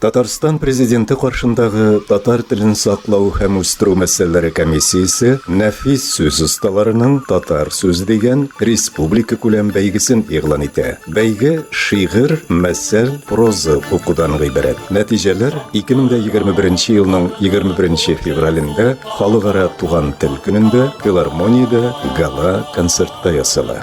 Татарстан Президенты каршындагы татар телен саклау һәм үстерү мәсьәләләре комиссиясе нәфис сүз осталарының Татар сүзе дигән республикакүләм бәйгесен игълан итә. Бәйге шигырь, мәсәл, проза укудан гыйбарәт. Нәтиҗәләр 2021 елның 21 февралендә Халыкара туган тел көнендә филармониядә гала-концертта ясала.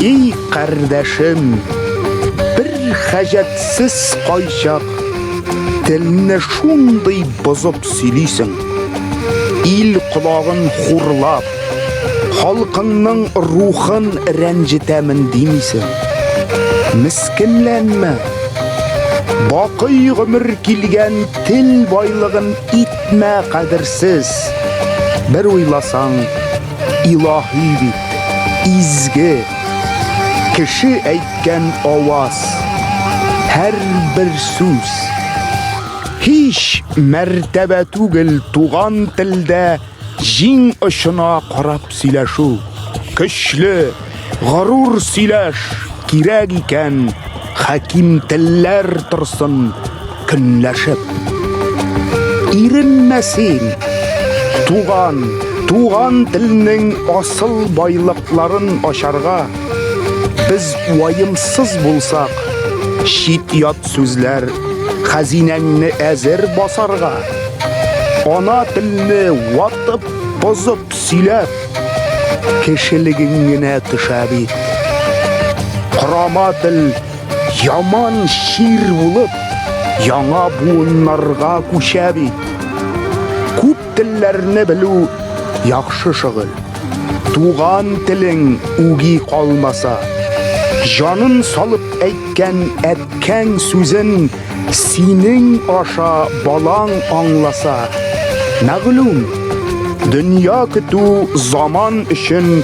И кардәшем, бер хаҗәтсез кайчак телне шундый бозып сөйлисең. Ил колагын хурлап, халкыңның рухын рәнҗетәмен димисең. Мескенләнмә. Бакый гомер килгән тел байлыгын итмә кадерсез. Бер уйласаң, илаһи бит, изге. Кеше әйткән аваз, һәрбер сүз. Һич мәртәбә түгел туган телдә җиң очына карап сөйләшү. Көчле, горур сөйләш, кирәк икән, хаким телләр торсын көнләшеп. Иренмә син, туган, туган телнең асыл байлыкларын ачарга. Без ваемсыз булсак, чит-ят сүзләр хәзинәңне әзер басарга. Ана телне ватып, бозып сөйләп, кешелегең генә төшә бит. Корама тел яман чир булып, яңа буыннарга күчә бит. Күп телләрне белү яхшы шөгыль. Туган телең үги калмаса, җанын салып әйткән әткәң сүзен синең аша балаң аңласа, мәгълүм, дөнья көтү заман өчен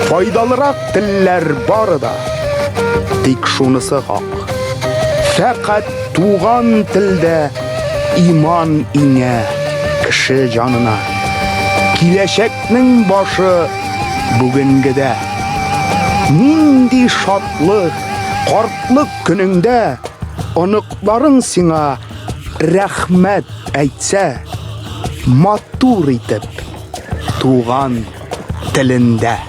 файдалырак телләр бары да. Тик шунысы хак, фәкать туган телдә иман иңә кеше җанына. Киләчәкнең башы бүгенгедә. Нинди шатлык, картлык көнеңдә оныкларың сиңа рәхмәт әйтсә, матур итеп туган телендә.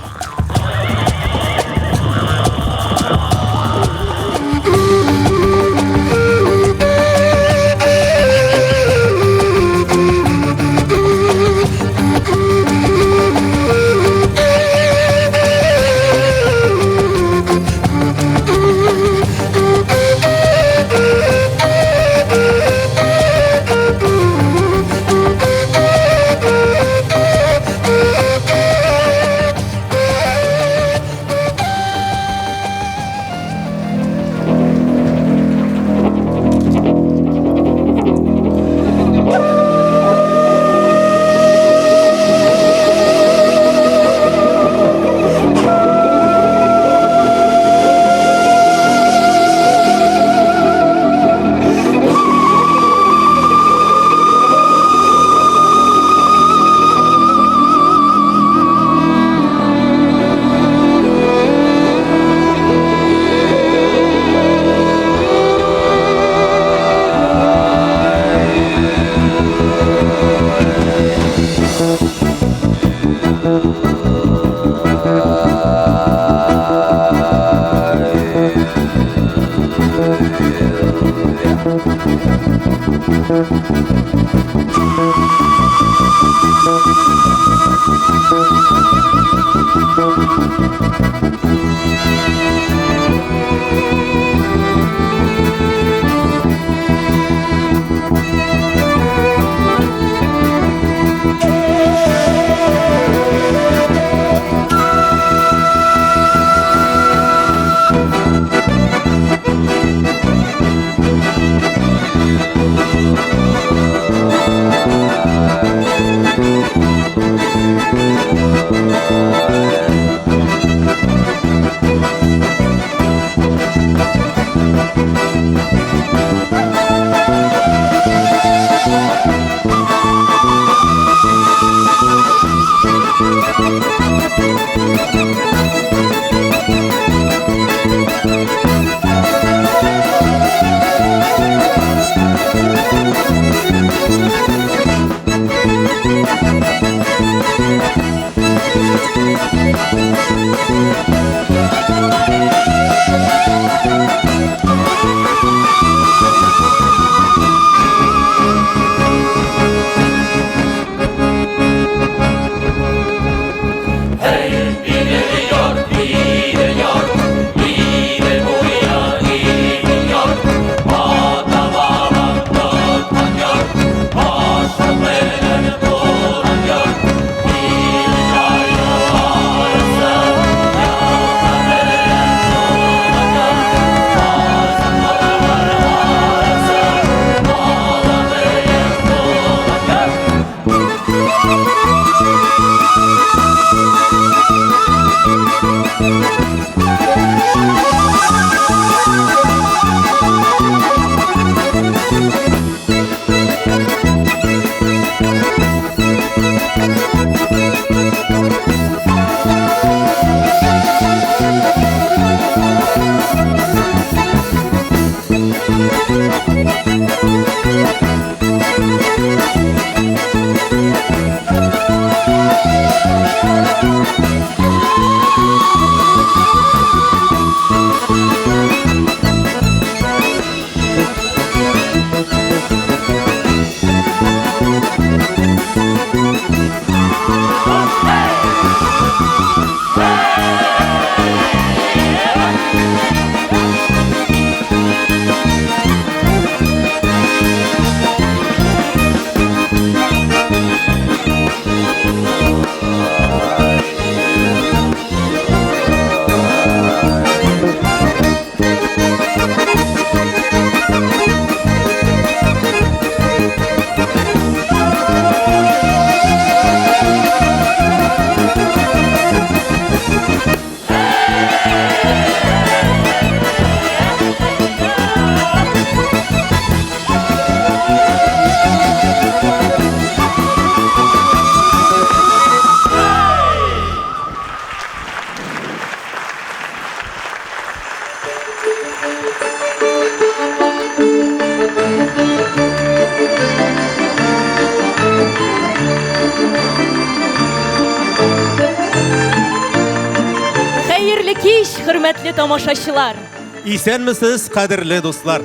Хәерле кич, хөрмәтле тамашачылар! Исәнмесез, кадерле дуслар!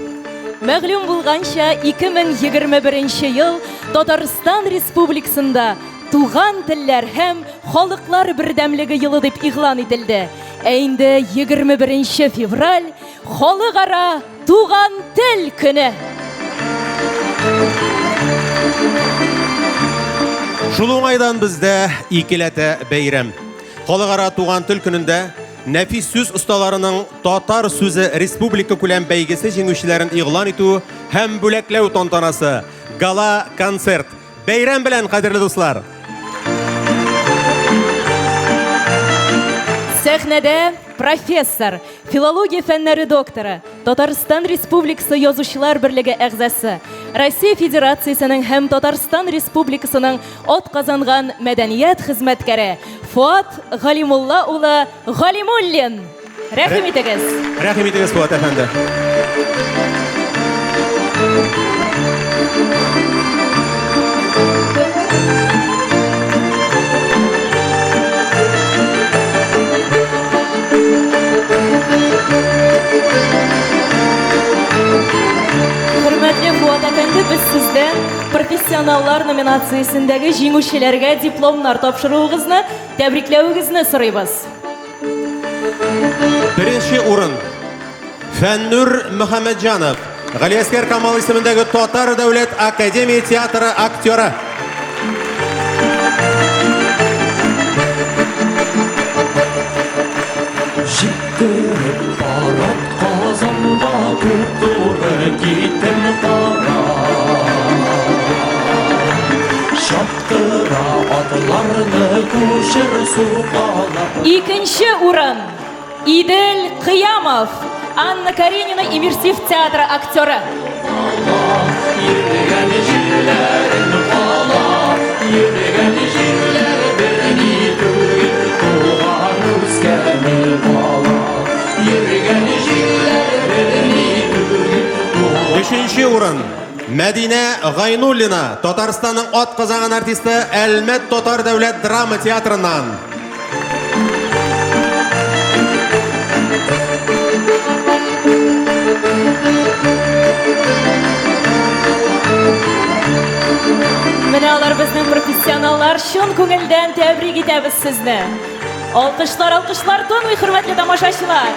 Мәгълүм булганча, 2021 ел Татарстан Республикасында Туган телләр һәм халыклар бердәмлеге елы дип игълан ителде. Ә инде 21 февраль Халыкара туган тел көне. Шул уңайдан бездә икеләтә бәйрәм. Халыкара туган тел көнендә нәфис сүз осталарының Татар сүзе республика күләм бәйгесе җиңүчеләрен игълан итү һәм бүләкләү тантанасы, гала концерт. Бәйрәм белән, кадерле дуслар! Сәхнәдә профессор, филология фәннәре докторы, Татарстан Республикасы Язучылар берлеге әгъзасы, Россия Федерациясенең һәм Татарстан Республикасының атказанган мәдәният хезмәткәре Фуат Галимулла улы Галимуллин. Рәхим итегез. Рәхим итегез, Фуат әфәнде. Хөрмәтле Фуат әфәнде, без сездән профессионаллар номинациясендәге җиңүчеләргә дипломнар тапшыруыгызны, тәбрикләвегезне сорыйбыз. Беренче урын. Фәннүр Мөхәммәтҗанов. Галиәсгар Камал исемендәге Татар дәүләт академия театры актеры. Җиткереп барат Казанга күп туры китем кара. Чаптыра атлар Кырны күчер сукалап. Икенче урын Идел Кыямов, Анна Каренина иммерсив театры актеры. Йөргән җирләрен кала, йөргән җирләр берни түгел, туган үскән кала. Йөргән җирләр берни түгел, туган Өченче урын Мәдинә Гайнуллина, Татарстанның атказанган артисты, Әлмәт татар дәүләт драма театрыннан. Менә алар безнең профессионаллар, чын күңелдән тәбрик итәбез сезне. Алкышлар, алкышлар тынмый, хөрмәтле тамашачылар.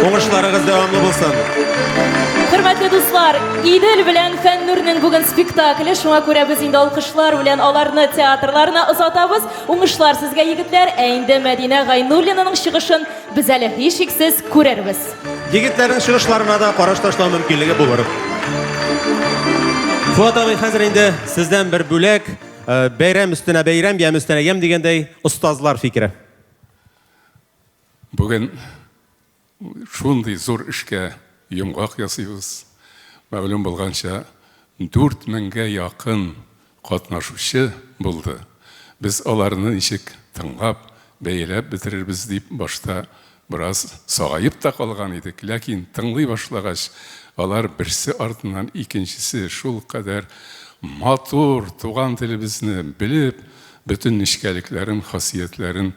Уңышларыгыз дәвамлы булсын. Хөрмәтле дуслар, Идел белән Фәннурның бүген спектакле, шуңа күрә без инде алкышлар белән аларны театрларына озатабыз. Уңышлар сезгә, егетләр, ә инде Мәдинә Гайнуллинаның чыгышын без әле һичшиксез күрербез. Егетләрнең чыгышларына да караш ташлау мөмкинлеге булыр. Фуат абый, хәзер инде сездән бер бүләк. Э, бәйрәм өстенә бәйрәм, ямь өстенә ямь дигәндәй, остазлар фикере. Бүген шундый зур эшкә йомгак ясыйбыз. Мәгълүм булганча, 4000гә якын катнашучы булды. Без аларны ничек тыңлап, бәяләп бетерербез дип башта бераз сагаеп та калган идек. Ләкин тыңлый башлагач, алар берсе артыннан икенчесе шулкадәр матур туган телебезне белеп, бөтен нечкәлекләрен, хасиятләрен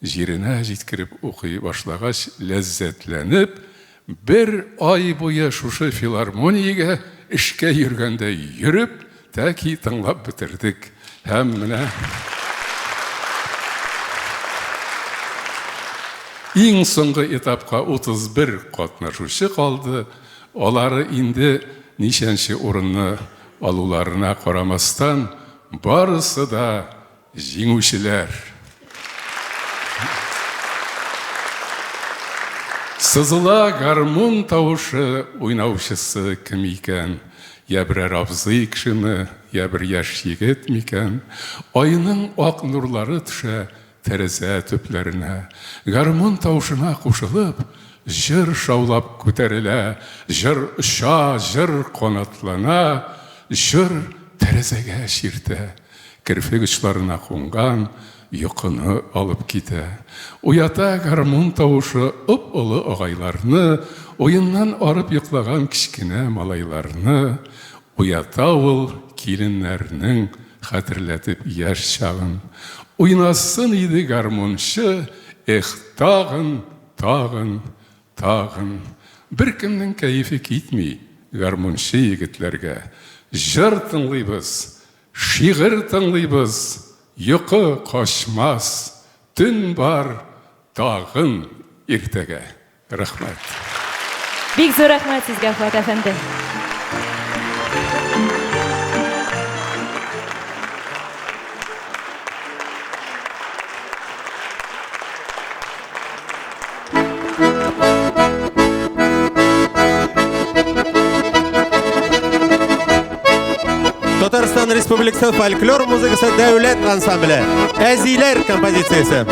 җиренә җиткереп укый башлагач, ләззәтләнеп, бер ай буе шушы филармониягә эшкә йөргәндәй йөреп, тәки тыңлап бетердек. Һәм менә иң соңгы этапка 31 катнашучы калды. Алары инде ничәнче урынны алуларына карамастан, барысы да җиңүчеләр. Сызыла гармун тавышы, уйнаучысы кем икән? Я берәр абзый кешеме, я бер яшь егет микән? Айның ак нурлары төшә тәрәзә төпләренә. Гармун тавышына кушылып, җыр шаулап күтәрелә, җыр оча, җыр канатлана, җыр тәрәзәгә чиртә. Керфек очларына кунган йокыны алып китә. Уята гармун тавышы оп-олы агайларны, уеннан арып йоклаган кечкенә малайларны. Уята ул киленнәрнең хәтерләтеп яшь чагын. Уйнасын иде гармунчы, эх, тагын, тагын, тагын. Беркемнең кәефе китми гармунчы егетләргә. Җыр тыңлыйбыз, Шигырь тыңлыйбыз, йокы качмас, Төн бар, тагын иртәгә. Рәхмәт. Бик зур рәхмәт сезгә, Фуат әфәнде. Татарстан Республикасы фольклор музыкасы дәүләт ансамбле Әзиләр композициясе.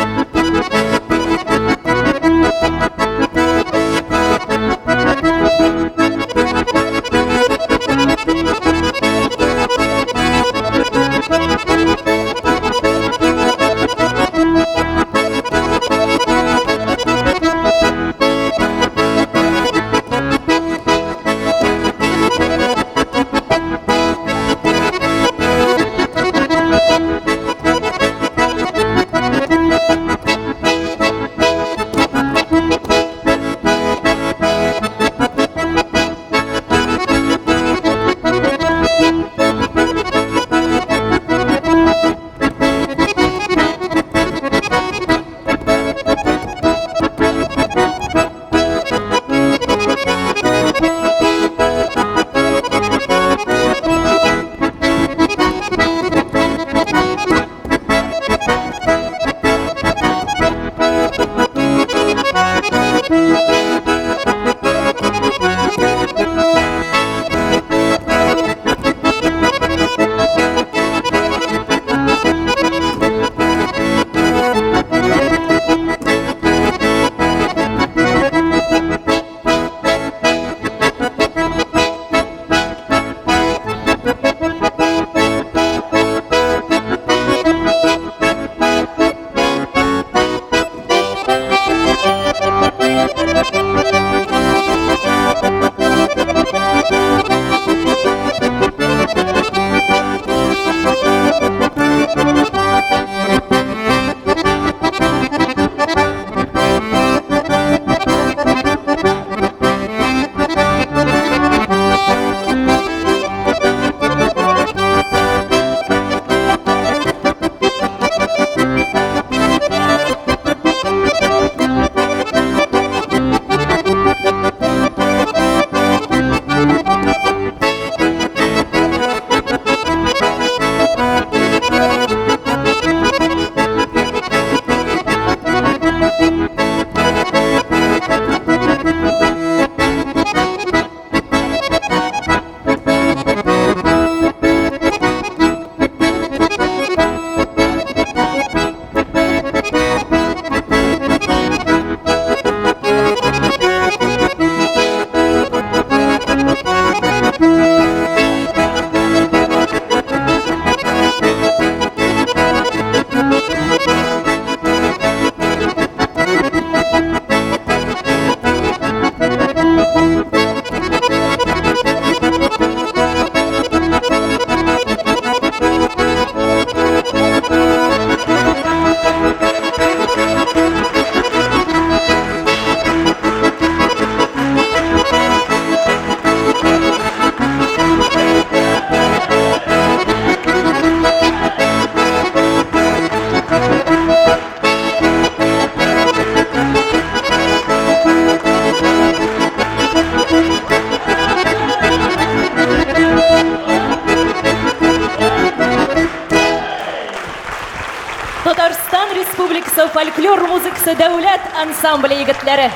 Татарстан Республикасы фольклор музыкасы дәүләт ансамбле егетләре.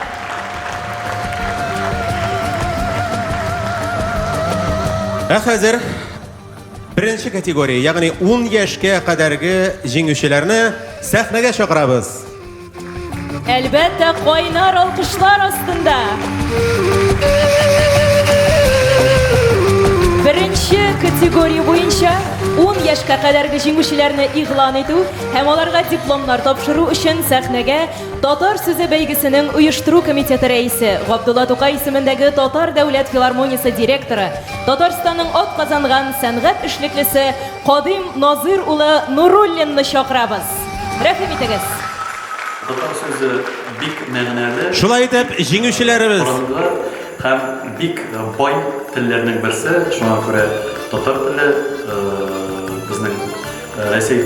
Ә хәзер беренче категория, ягъни 10 яшькә кадәрге җиңүчеләрне сәхнәгә чакырабыз. Әлбәттә, кайнар алкышлар астында. Беренче категория буенча 10 яшькә кадәрге җиңүчеләрне игълан итү һәм аларга дипломнар тапшыру өчен сәхнәгә Татар сүзе бәйгесенең оештыру комитеты рәисе, Габдулла Тукай исемендәге Татар дәүләт филармониясе директоры, Татарстанның атказанган сәнгать эшлеклесе Кадыйм Назыйр улы Нуруллинны чакырабыз. Рәхим итегез. Татар сүзе бик мәгънәле. Шулай итеп, җиңүчеләребез. Борынгы һәм бик бай телләрнең берсе, шуңа күрә татар теле безнең Рәсәй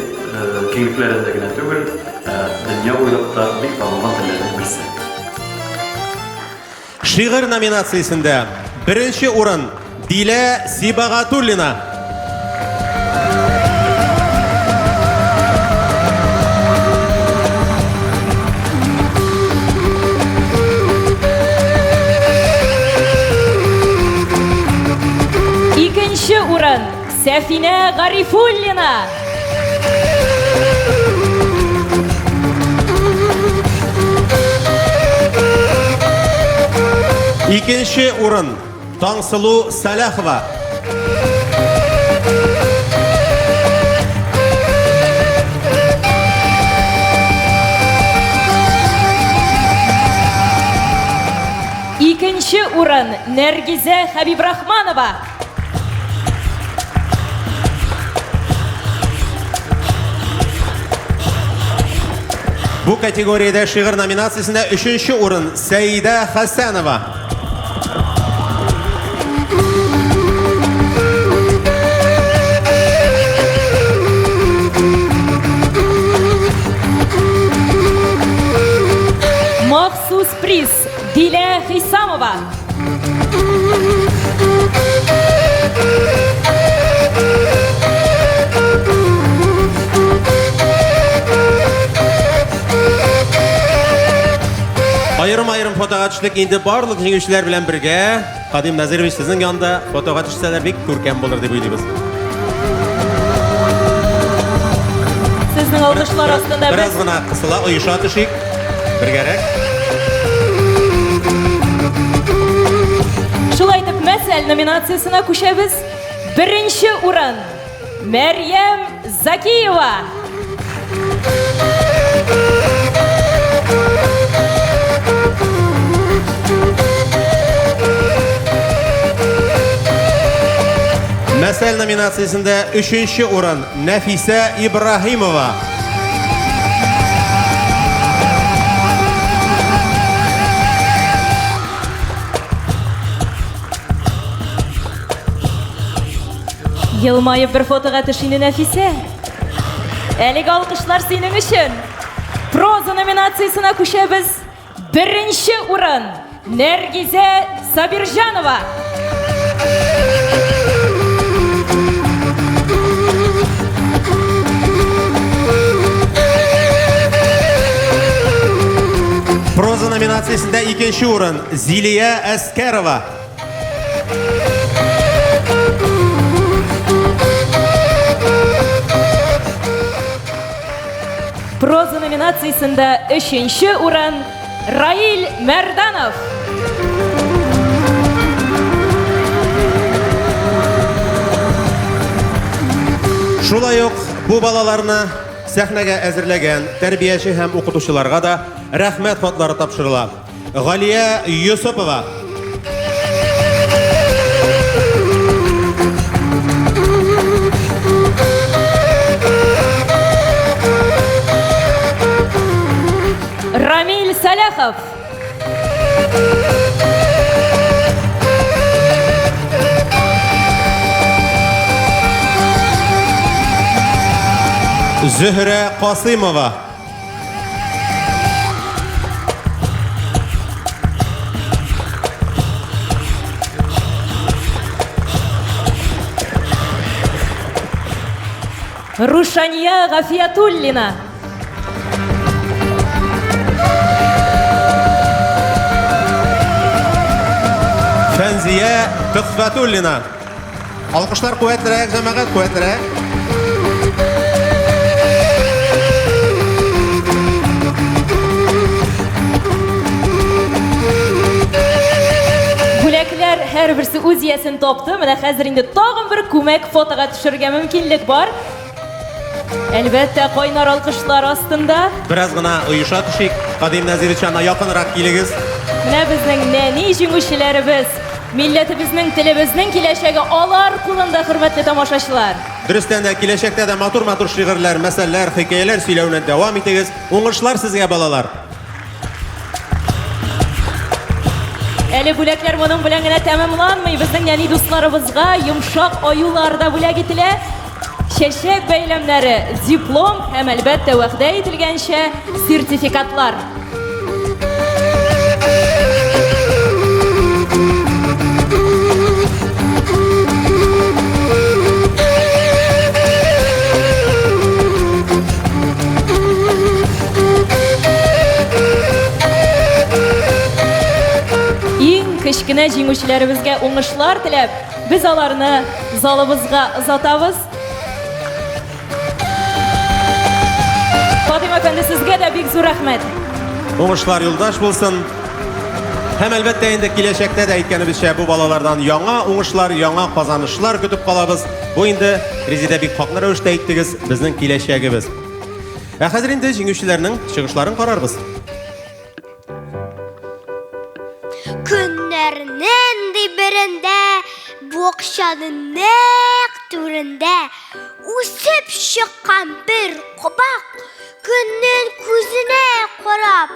киңлекләрендә генә түгел, ә дөнья буйлап та бик танылган телләрнең берсе. Шигырь номинациясендә беренче урын Дилә Сибагатуллина. Икенче урын Сәфинә Гарифуллина. Икенче урын Таңсылу Сәлахова. Икенче урын Нәргизә Хәбибрахманова. Бу категориядә шигырь номинациясендә өченче урын Сәидә Хәсәнова. Махсус приз Дилә Хисамова. Аерым-аерым фотога төштек. Инде барлык җиңүчеләр белән бергә Кадим Назирович сезнең янда фотога төшсәләр бик күркәм булыр дип уйлыйбыз. Сезнең алкышлар астында Бераз гына кысыла, оеша төшик. Бергәрәк. Шулай итеп, мәсәл номинациясенә күчәбез. Беренче урын Мәрьям Закиева. Мәсәл номинациясендә өченче урын Нәфисә Ибраһимова. Елмаеп бер фотога төш инде, Нәфисә. Әлеге алкышлар синең өчен. Проза номинациясенә күчәбез. Беренче урын Нәргизә Сабирҗанова. Проза номинациясендә икенче урын Зилия Әскәрова. Проза номинациясендә өченче урын Раил Мәрданов. Шулай ук бу балаларны сәхнәгә әзерләгән тәрбияче һәм укытучыларга да рәхмәт хатлары тапшырыла. Галия Йосыпова. Рамиль Сәләхов. Зөһрә Касыймова. Рушания Гафиятуллина. Рәмзия Төхфәтуллина. Алкышлар куәтлерәк, җәмәгать, куәтлерәк. Бүләкләр һәрберсе үз иясен тапты. Менә хәзер инде тагын бер күмәк фотога төшерергә мөмкинлек бар. Әлбәттә, кайнар алкышлар астында. Бераз гына оеша төшик. Кадим Нәзирович, ана якынрак килегез. Менә безнең нәни җиңүчеләребез. Милләтебезнең, телебезнең киләчәге алар кулында, хөрмәтле тамашачылар. Дөрестән дә, киләчәктә дә матур-матур шигырьләр, мәсәлләр, хикәяләр сөйләүне дәвам итегез. Уңышлар сезгә, балалар! Әле бүләкләр моның белән генә тәмамланмый. Безнең нәни дусларыбызга йомшак аюлар да бүләк ителә. Чәчәк бәйләмнәре, диплом һәм, әлбәттә, вәгъдә ителгәнчә, сертификатлар. Иң кечкенә җиңүчеләребезгә уңышлар теләп, Без аларны залыбызга озатабыз. Фатыйма әфәнде, сезгә дә бик зур рәхмәт. Уңышлар юлдаш булсын. Һәм әлбәттә инде киләчәктә дә әйткәнебезчә бу балалардан яңа уңышлар, яңа казанышлар көтеп калабыз. Бу инде Резидә бик хаклы рәвештә әйттегез, безнең киләчәгебез. Ә хәзер инде җиңүчеләрнең чыгышларын карарбыз. Көннәрнең ди берендә, бакчаның нәкъ түрендә үсеп чыккан бер кабак көннең күзенә карап,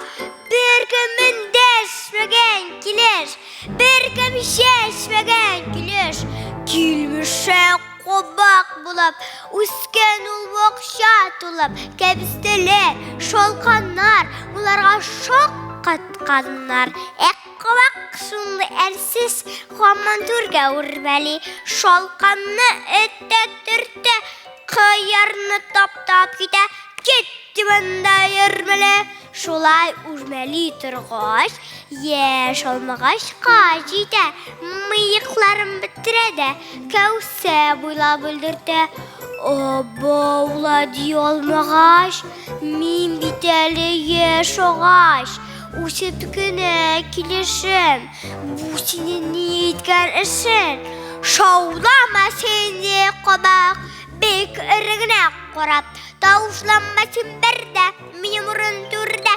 беркем эндәшмәгән килеш, беркем чәчмәгән килеш, килмешәк кабак булып, үскән ул бакча тулып, кәбестәләр, шалканнар, боларга шаккатканнар. Ә кабак шундый әрсез, һаман түргә үрмәли, шалканны этә-төртә, кыярны таптап китә, кит монда йөрмәле. Шулай үрмәли торгач, яшь алмагачка җитә, мыекларын бетерә дә, кәүсә буйлап өлгертә. Абаула ди алмагач, мин бит әле яшь агач, үсеп кенә килешем, бу синең ни иткән эшең? Шаулама син, ди кабак, бик эре генә карап, тавышланма син бер дә. Минем урын түрдә.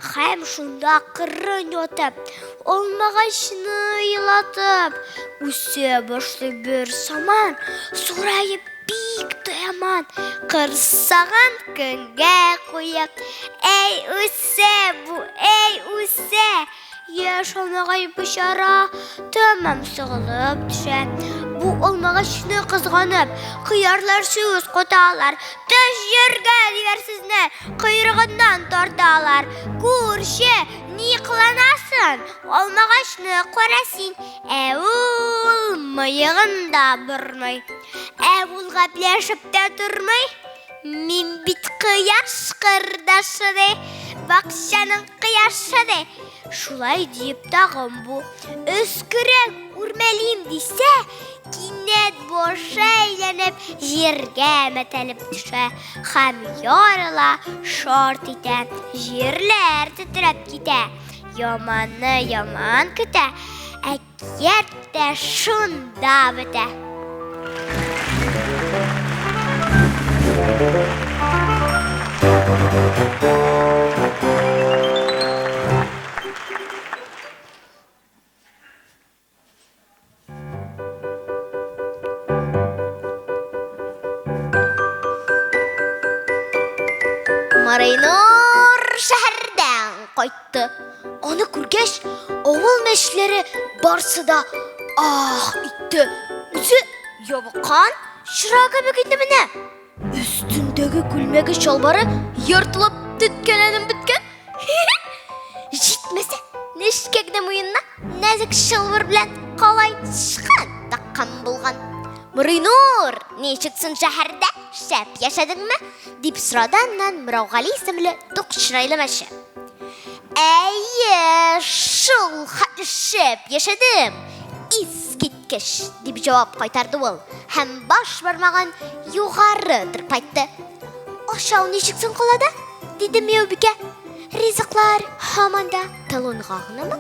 Һәм шунда кырын ятып, алмагачны елатып, үсә башлый бер саман, сураеп бик тә яман, кырсагын көнгә куеп, әй үсә бу, әй үсә, Яшь алмагач бичара тәмам сыгылып төшә. Бу алмагачны кызганып, кыярлар сүз каталар. Төш җиргә диләр сезне, койрыгыннан тарталар. Күрше, ни кыланасың? Алмагачны кара син. Ә ул мыегын да бормый. Ә ул гәпләшеп тә тормый. Мин бит кояш кырдашы ди, бакчаның кояшы ди. Шулай диеп тагын бу өскерәк үрмәлим дисә, кинәт башы әйләнеп җиргә мәтәлеп төшә һәм ярыла, шарт итә, җирләр тетрәп китә. Яманны яман көтә, Әкият тә шунда бетә. Маринур шәһәрдән кайтты. Аны күргәч, авыл мәчеләре барсы да ах итте. Үзе ябыккан, чыра кебек инде менә. Өстендәге күлмәге чалбары ертылып теткәләнеп беткән. Җитмәсә, нечкә генә муенына нәзек чылбыр белән калай тычкан таккан булган. Мурыйнур, ничек соң шәһәрдә шәп яшәдеңме? дип сорады аннан Мыраугали исемле тук чырайлы мәче. Әйе, шул хәтле шәп яшәдем. Искиткеч! дип җавап кайтарды ул һәм баш бармагын югары тырпайтты. Ашау ничек соң калада? диде Мияубикә. Ризыклар һаман да талонга гынамы?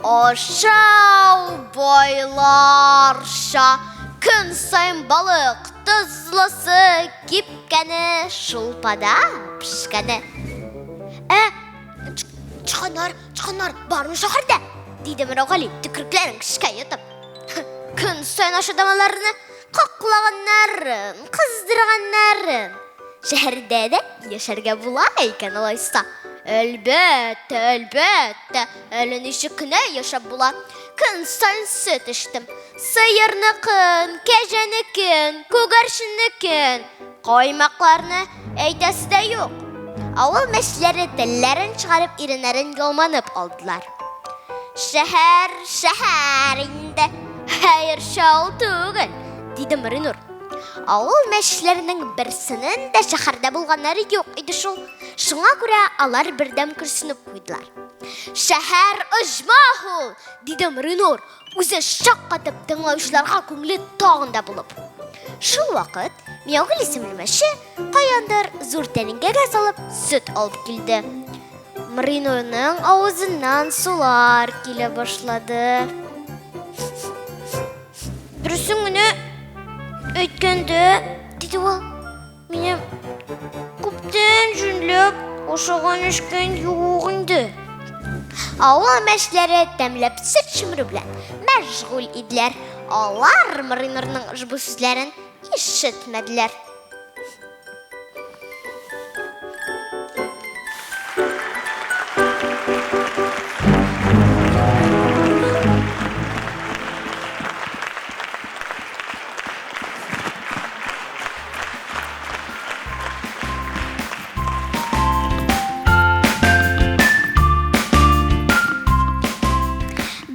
Ашау байларча, көн саен балык, тозлысы, кипкәне, шулпада пешкәне. Ә, чыканнар, чыканнар бармы шәһәрдә? Диде Мөрәгали, төкрекләрен көчкә йотып. Көн саен ашадамаларны каклаганнарын, кыздырганнарын. Шәһәрдә дә яшәргә була икән алайса. Әлбәттә, әлбәттә, әле ничек кенә яшәп була. Көн саен сөт эчтем. Сыерныкын, кәҗәнекен, күгәрченнекен. Каймакларны әйтәсе дә юк. Авыл мәчеләре телләрен чыгарып иреннәрен ялманып алдылар. Шәһәр, шәһәр инде. Хәер, шау түгел, диде Маринур. Авыл мәчеләренең берсенең дә шәһәрдә булганнары юк иде шул. Шуңа күрә алар бердәм көрсенеп куйдылар. Шәһәр оҗмах ул, диде Маринур, үзе шаккатып тыңлаучыларга күңеле тагын да булып. Шул вакыт Мияугөл исемле мәче каяндыр зур тәлинкәгә салып сөт алып килде. Мринурның авызыннан сулар килә башлады. Дөресен генә әйткәндә, диде ул, минем күптән җүнләп ашаган эчкән юк инде. Авыл мәчләре тәмләп сөт чөмерү белән мәшгуль иделәр. Алар Мринурның ошбу сүзләрен ишетмәделәр.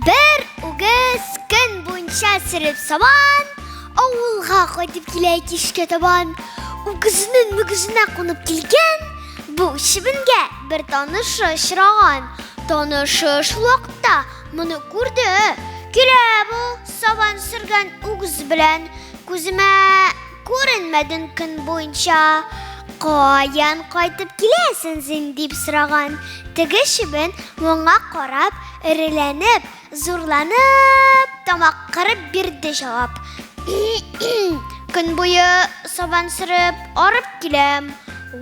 Бер үгез көн буенча сөреп сабан, Авылга кайтып килә кичкә табан. Үгезенең мөгезенә кунып килгән, бу чебенгә бер танышы очраган. Танышы шул вакытта моны күрде. Килә бу сабан сөргән үгез белән. Күземә күренмәдең көн буенча. Каян кайтып киләсең син, дип сораган. Теге чебен моңа карап, эреләнеп, Зурланып, тамак кырып бирде җавап. Көн буе сабан сөреп, арып киләм.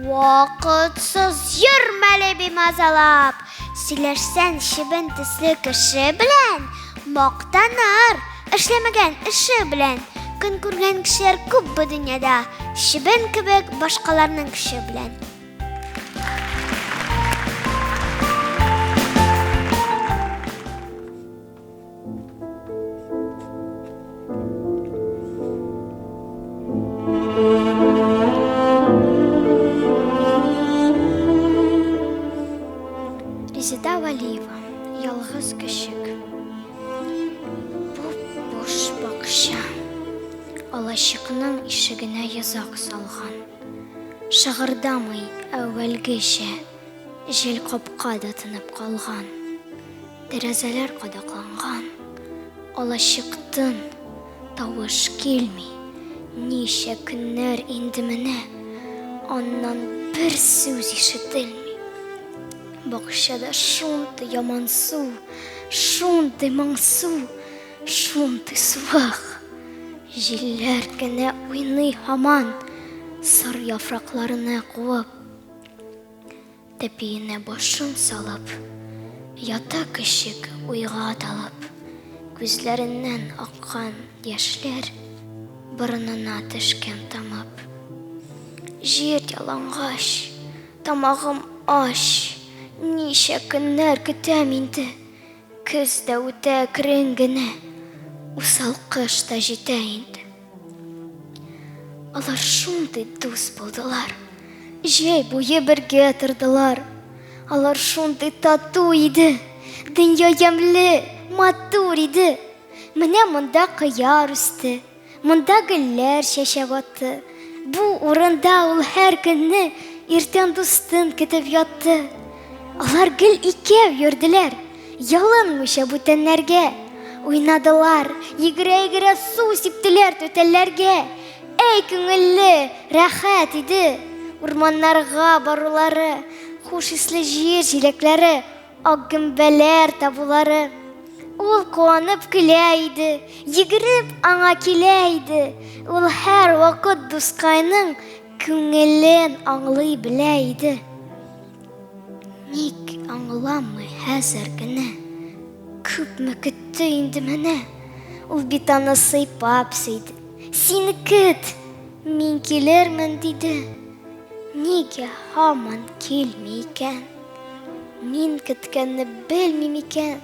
Вакытсыз йөрмәле бимазалап. Сөйләшсән чебен төсле кеше белән, мактаныр, эшләмәгән эше белән. Көн күргән кешеләр күп бу дөньяда, чебен кебек башкаларның көче белән. Резеда Валиева, Ялгыз көчек. Буп-буш бакча. Алачыкның ишегенә йозак салган. Шыгырдамый әүвәлгечә, Җил капка да тынып калган. Тәрәзәләр кадакланган, Алачык тын, тавыш килми. Ничә көннәр инде менә, Аннан бер сүз ишетелми. Бакчада шундый ямансу, Шундый моңсу, шундый суык. Җилләр генә уйный һаман, Сар яфракларны куып. Тәпиенә башын салып, Ята көчек уйга талып. Күзләреннән аккан яшьләр Борынына төшкән тамып. Җир ялангач, тамагым ач, Ничә көннәр көтәм инде. Көз дә үтә әкрен генә, усал кыш та җитә инде. Алар шундый дус булдылар. Җәй буе бергә тордылар. Алар шундый тату иде. Дөнья ямьле, матур иде. Менә монда кыяр үсте. Монда гөлләр чәчәк атты. Бу урында ул һәр көнне иртән дустын көтеп ятты. Алар гел икәү йөрделәр, ялынмыйча бүтәннәргә. Уйнадылар, йөгерә-йөгерә су сиптеләр түтәлләргә. Әй, күңелле, рәхәт иде! Урманнарга барулары, хуш исле җир җиләкләре, ак гөмбәләр табулары. Ул куанып көлә иде, йөгереп аңа килә иде. Ул һәрвакыт дускайның күңелен аңлый белә иде. Ник аңламый хәзер генә? Күпме көтте инде менә. Ул бит аны сыйпап сөйде. Син көт, мин килермен, диде. Нигә һаман килми икән? Мин көткәнне белми микән?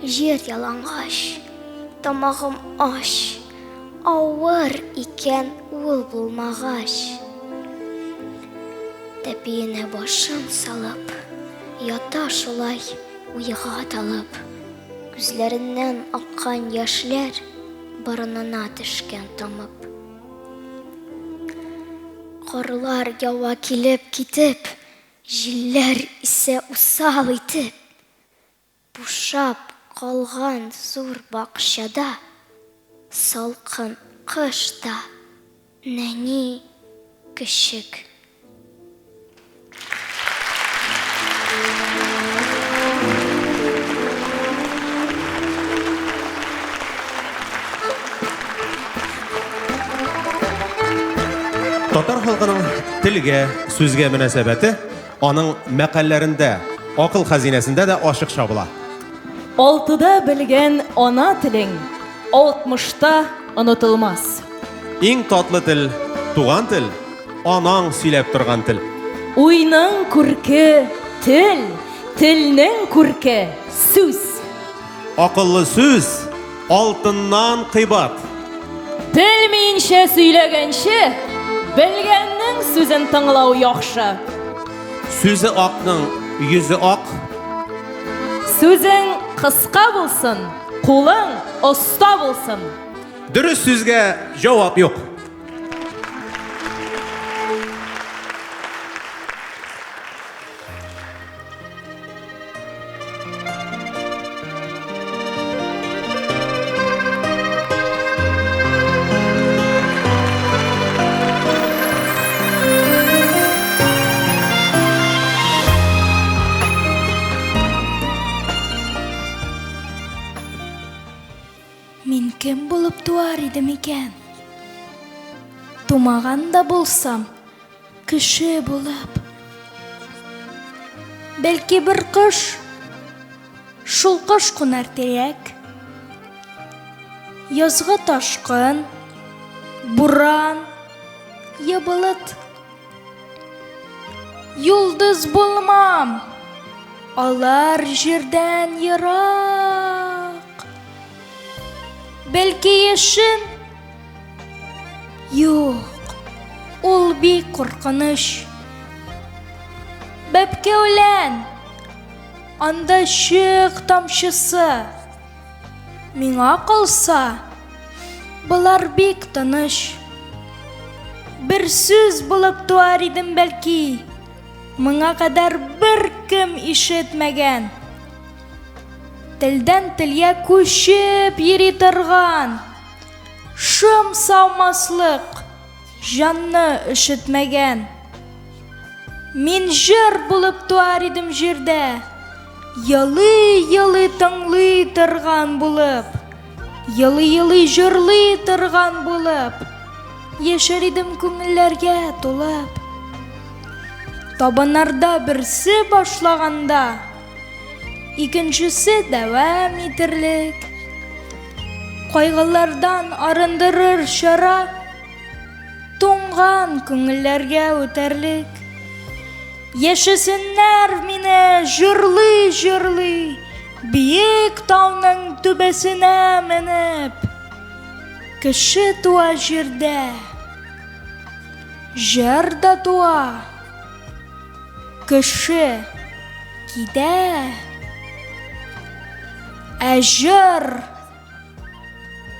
Җир ялангач, тамагым ач, авыр икән ул булмагач. Тәпиенә башын салып, ята шулай уйга талып. Күзләреннән аккан яшьләр борынына төшкән тамып. Карлар ява килеп китеп, җилләр исә усал итеп. Бушап калган зур бакчада салкын кыш та нәни көчек. Татар халкының телгә, сүзгә мөнәсәбәте аның мәкальләрендә, акыл хәзинәсендә дә ачык чагыла. Алтыда белгән ана телең алтмышта онытылмас. Иң татлы тел, туган тел, анаң сөйләп торган тел. Уйның күрке, тел, телнең күрке, сүз. Акыллы сүз алтыннан кыйбат. Белмиенчә сөйләгәнче, белгәннең сүзен тыңлау яхшы. Сүзе акның йөзе ак. Сүзең кыска булсын, кулың оста булсын. Дөрес сүзгә җавап юк. Мин кем булып туар идем икән? Тумаган да булсам, Кеше булып. Бәлки бер кош, шул кош кунар тирәк. Язгы ташкын, буран, я болыт. Йолдыз булмам, алар җирдән ерак. Бәлки яшен, Юк, ул бик куркыныч. Бәбкә үлән, анда чык тамчысы. Миңа калса, болар бик тыныч. Бер сүз булып туар идем бәлки, моңа кадәр беркем ишетмәгән. Телдән телгә күчеп йөри торган. Шым салмаслык, җанны өшетмәгән. Мин җыр булып туар идем җирдә, Елый-елый тыңлый торган булып, Елый-елый җырлый торган булып, Яшәр идем күңелләргә тулып. Табыннарда берсе башлаганда, Икенчесе дәвам итерлек. Кайгылардан арындырыр чара, Туңган күңелләргә үтәрлек. Яшәсеннәр мине җырлый-җырлый, Биек тауның түбәсенә менеп. Кеше туа җирдә, җыр да туа. Кеше китә, ә җыр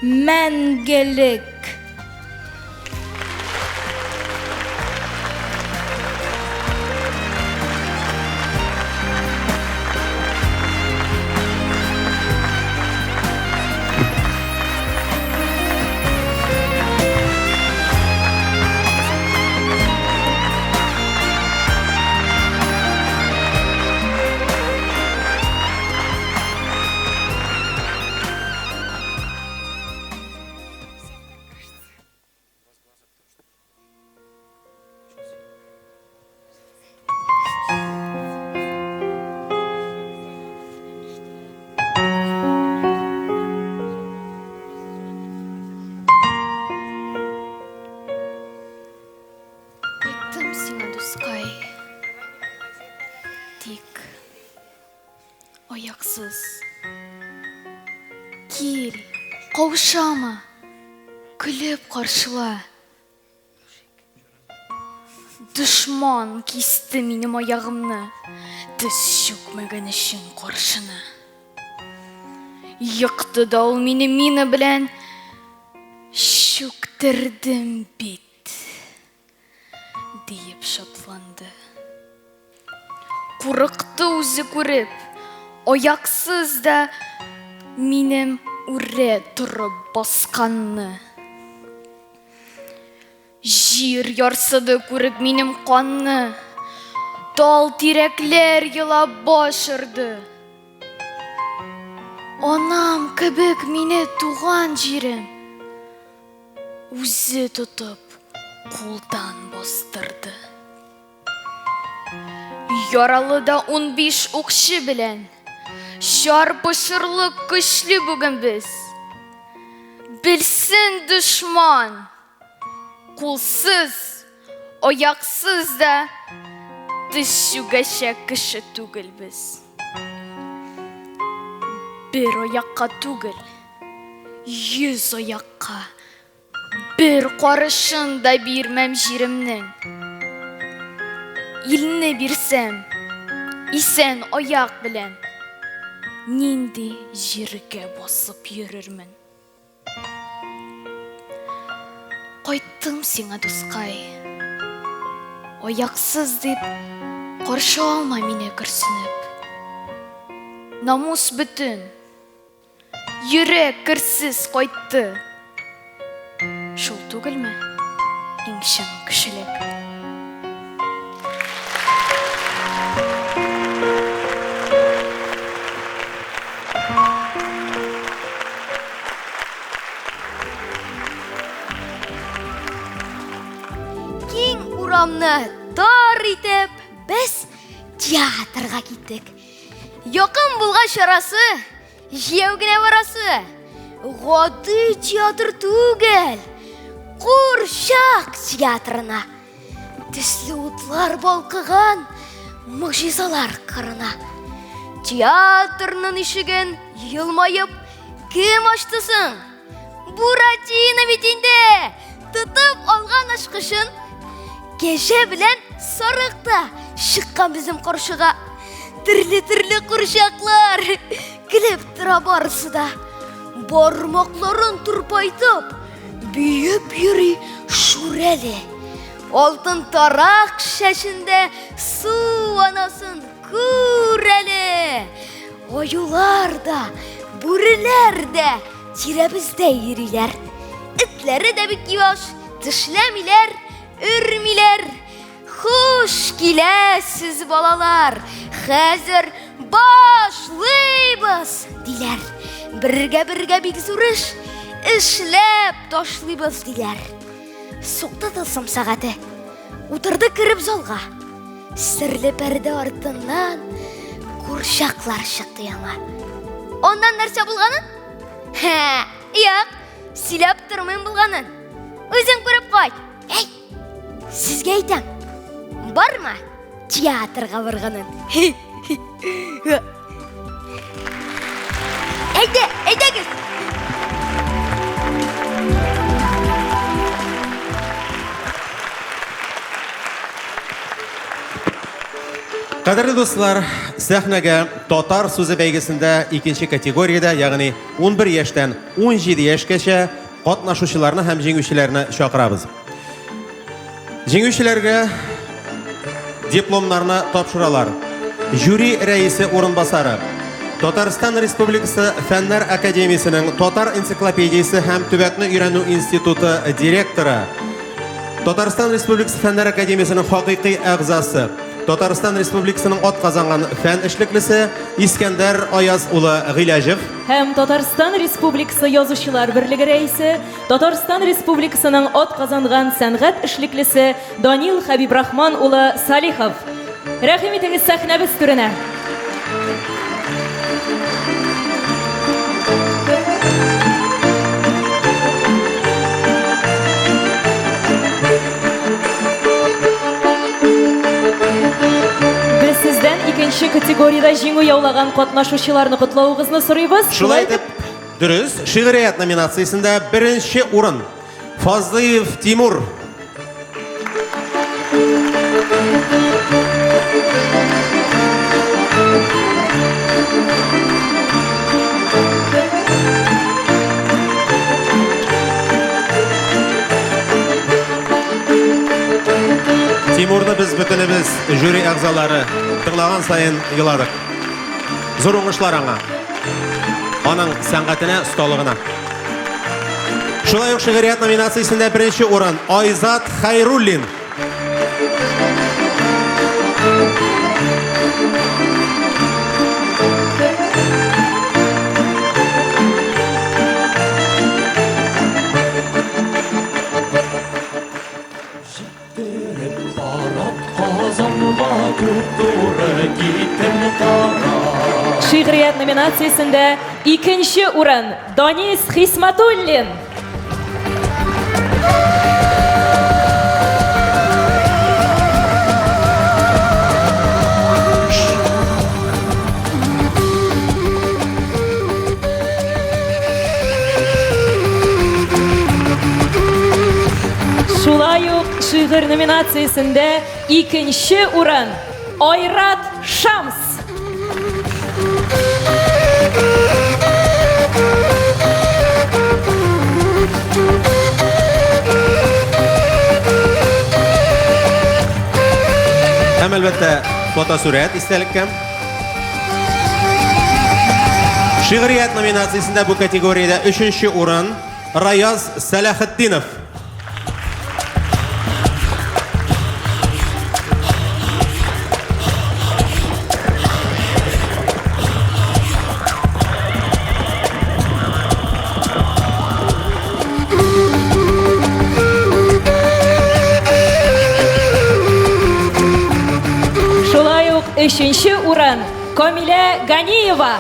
мәңгелек. Аяксыз. Кил, каушама, көлеп каршыла. Дошман кисте минем аягымны, тез чүкмәгән өчен каршына. Екты да ул мине мина белән, чүктердем бит, диеп шатланды. Курыкты үзе күреп, аяксыз да минем үрә торып басканны. Җир ярсыды күреп минем канны, Тал тирәкләр елап баш орды. Анам кебек мине туган җирем Үзе тотып кулдан бастырды. Яралы да 15 укчы белән Чарпышырлык көчле бүген без. Белсен дошман, кулсыз, аяксыз да тез чүгәчәк кеше түгел без. Бер аякка түгел, 100 аякка Бер карышын да бирмәм җиремнең. Илне бирсәм, исән аяк белән, нинди җиргә басып йөрермен? Кайттым сиңа, дускай. Аяксыз дип, каршы алма мине көрсенеп. Намус бөтен. Йөрәк керсез кайтты. Шул түгелме иң чын кешелек? Киң урамны тар итеп, без театрга киттек. Якын булгач арасы, җәяү генә барасы. Гади театр түгел, курчак театрына. Төсле утлар балкыган могҗизалар кырына. Театрның ишеген елмаеп кем ачты соң? Буратино бит инде! Тотып алган ачкычын кәҗә белән сарык та чыккан безнең каршыга. Төрле-төрле курчаклар көлеп тора барысы да. Бармакларын турпайтып, биеп йөри Шүрәле. Алтын тарак шәшендә су анасын күр әле. Аюлар да, бүреләр дә тирәбездә йөриләр. Этләре дә бик юаш, тешләмиләр, өрмиләр. Хуш киләсез, балалар! Хәзер башлыйбыз, диләр. Бергә-бергә бик зур эш эшләп ташлыйбыз, диләр. Сукты тылсым сәгате. Утырды кереп залга. Серле пәрдә артыннан курчаклар чыкты яңа. Аннан нәрсә булганын? Хә, юк, сөйләп тормыйм булганын. Үзең күреп кайт. Әй, сезгә әйтәм. Барма театрга барганын. Әйдә, әйдәгез. Кадерле дуслар, сәхнәгә татар сүзе бәйгесендә икенче категориядә, ягъни 11 яшьтән 17 яшькәчә катнашучыларны һәм җиңүчеләрне чакырабыз. Җиңүчеләргә дипломнарны тапшыралар. Жюри рәисе урынбасары Татарстан Республикасы Фәннәр Академиясенең Татар энциклопедиясе һәм төбәкне өйрәнү институты директоры, Татарстан Республикасы Фәннәр Академиясенең хакыйкый әгъзасы, Татарстан Республикасының атказанган фән эшлеклесе Искәндәр Аяз улы Гыйләҗев. Һәм Татарстан Республикасы Язучылар берлеге рәисе, Татарстан Республикасының атказанган сәнгать эшлеклесе Данил Хәбибрахман улы Салихов. Рәхим итегез сәхнәбез түренә. Без сездән икенче беренче категориядә җиңү яулаган катнашучыларны котлавыгызны сорыйбыз. Шулай итеп, дөрес, шигърият номинациясендә беренче урын Фазлыев Тимур. Тимурны без бөтенебез жюри әгъзалары тыңлаган саен еладык. Зур уңышлар аңа. Аның сәнгатенә, осталыгына. Шулай ук шигърият номинациясендә беренче урын Айзат Хайруллин. Шигърият номинациясендә икенче урын Данис Хисматуллин. Шулай ук шигырь номинациясендә икенче урын Айрат Шамс. Һәм әлбәттә, фотосурәт истәлеккә. Шигърият номинациясендә бу категориядә өченче урын Раяз Сәләхетдинов. Шулай ук өченче урын Камилә Ганиева.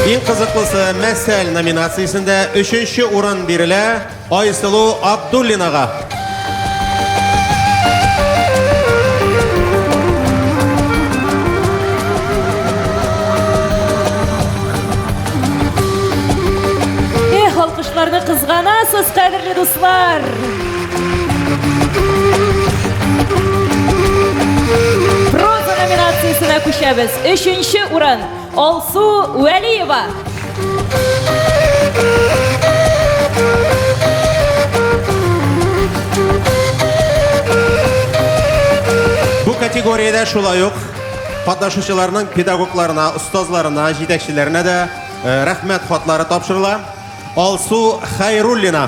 Иң кызыклысы мәсәл номинациясендә өченче урын бирелә Айсылу Абдуллинага. Эх, алкышларны кызганасыз, кадерле дуслар! Проза номинациясенә күчәбез. Өченче урын Алсу Вәлиева. Бу категориядә шулай ук катнашучыларның педагогларына, остазларына, җитәкчеләренә дә э, рәхмәт хатлары тапшырыла. Алсу Хәйруллина.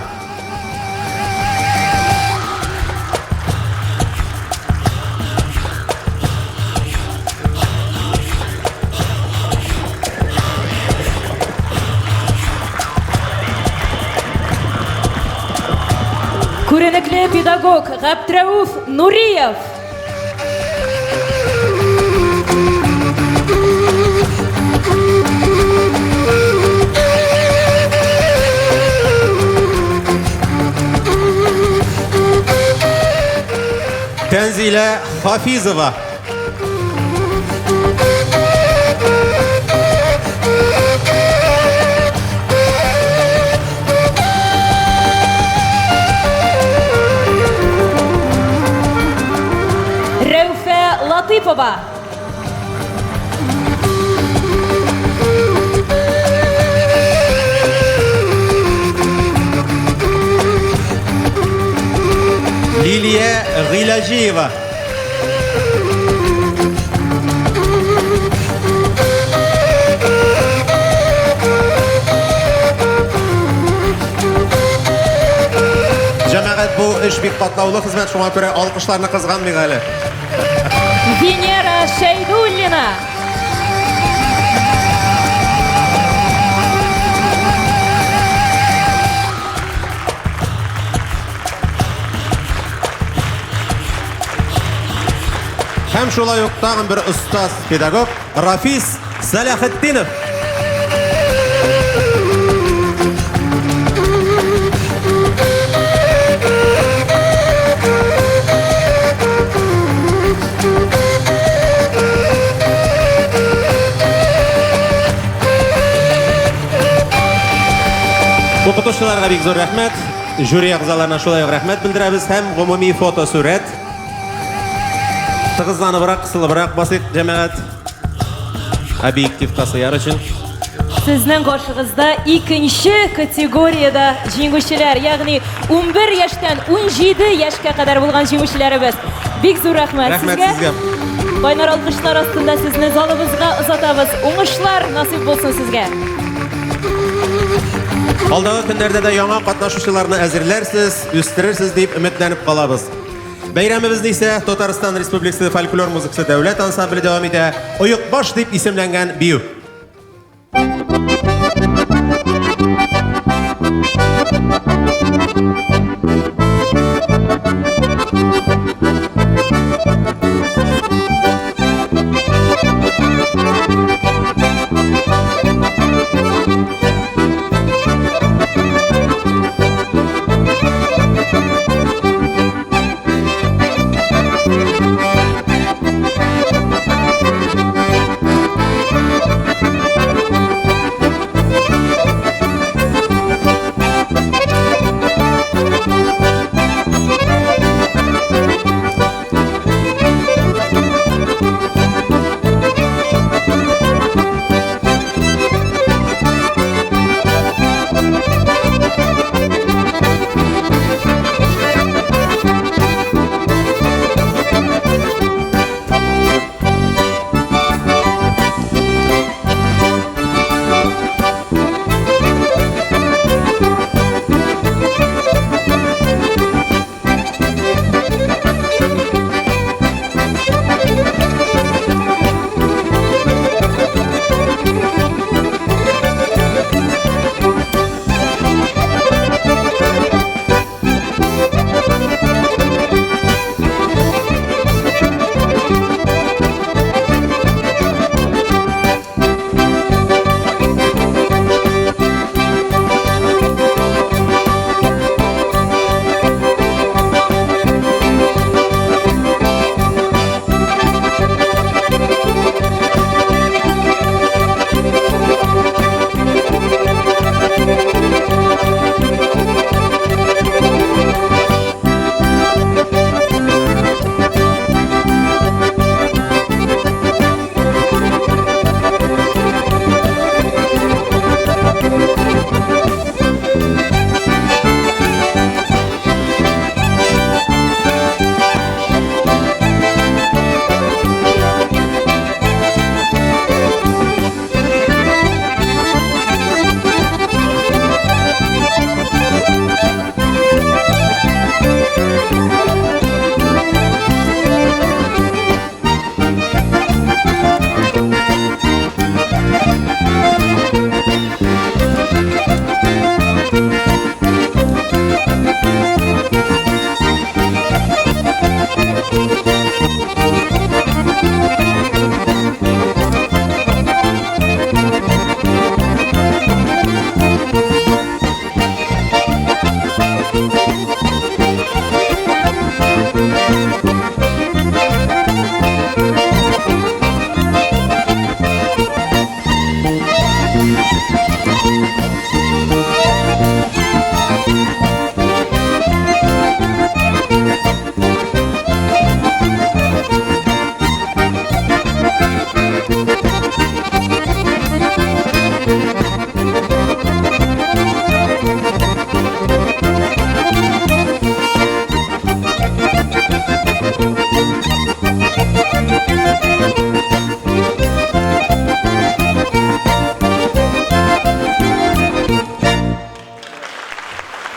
Күренекле педагог Габдрәүф Нуриев. Тәнзилә Хафизова. Рәүфә Латыпова. Лилия Гыйләҗиева. Җәмәгать, бу эш бик катлаулы хезмәт, шуңа күрә алкышларны кызганмыйк әле. Венера Шәйдуллина. Һәм шулай ук тагын бер остаз педагог Рафис Сәләхетдинов. Укытучыларга бик зур рәхмәт. Жюри әгъзаларына шулай ук рәхмәт белдерәбез һәм гомуми фотосурәт. Тыгызланыбрак, кысылыбрак басыйк, җәмәгать. Объективка сыяр өчен. Сезнең каршыгызда икенче категориядә җиңүчеләр, ягъни 11 яшьтән 17 яшькә кадәр булган җиңүчеләребез. Бик зур рәхмәт, рәхмәт сезгә. Кайнар алкышлар астында сезне залыбызга озатабыз. Уңышлар насыйп булсын сезгә. Алдагы көннәрдә дә яңа катнашучыларны әзерләрсез, үстерерсез дип өметләнеп калабыз. Бәйрәмебезне исә Татарстан Республикасы фольклор музыкасы дәүләт ансамбле дәвам итә. Оекбаш дип исемләнгән бию.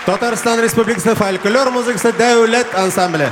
Татарстан Республикасы фольклор музыкасы дәүләт ансамбле.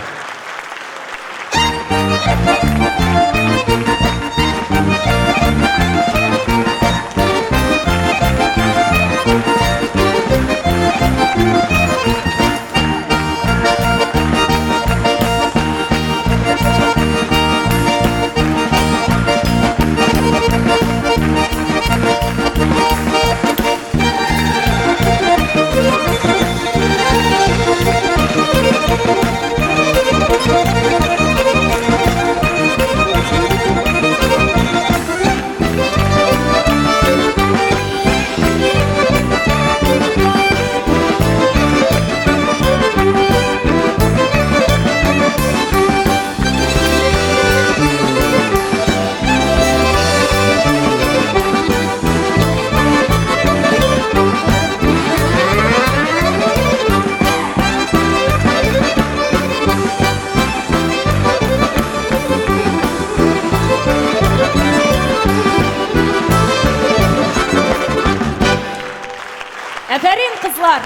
Афәрин, кызлар!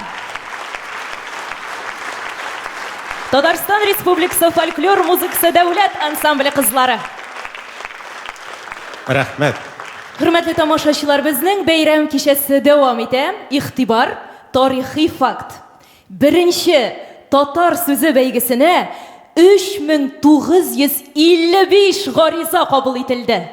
Татарстан Республикасы фольклор музыкасы дәүләт ансамбле кызлары. Рәхмәт. Хөрмәтле тамашачылар, безнең бәйрәм кичәсе дәвам итә. Игътибар, тарихи факт. Беренче татар сүзе бәйгесенә 3955 гариза кабул ителде.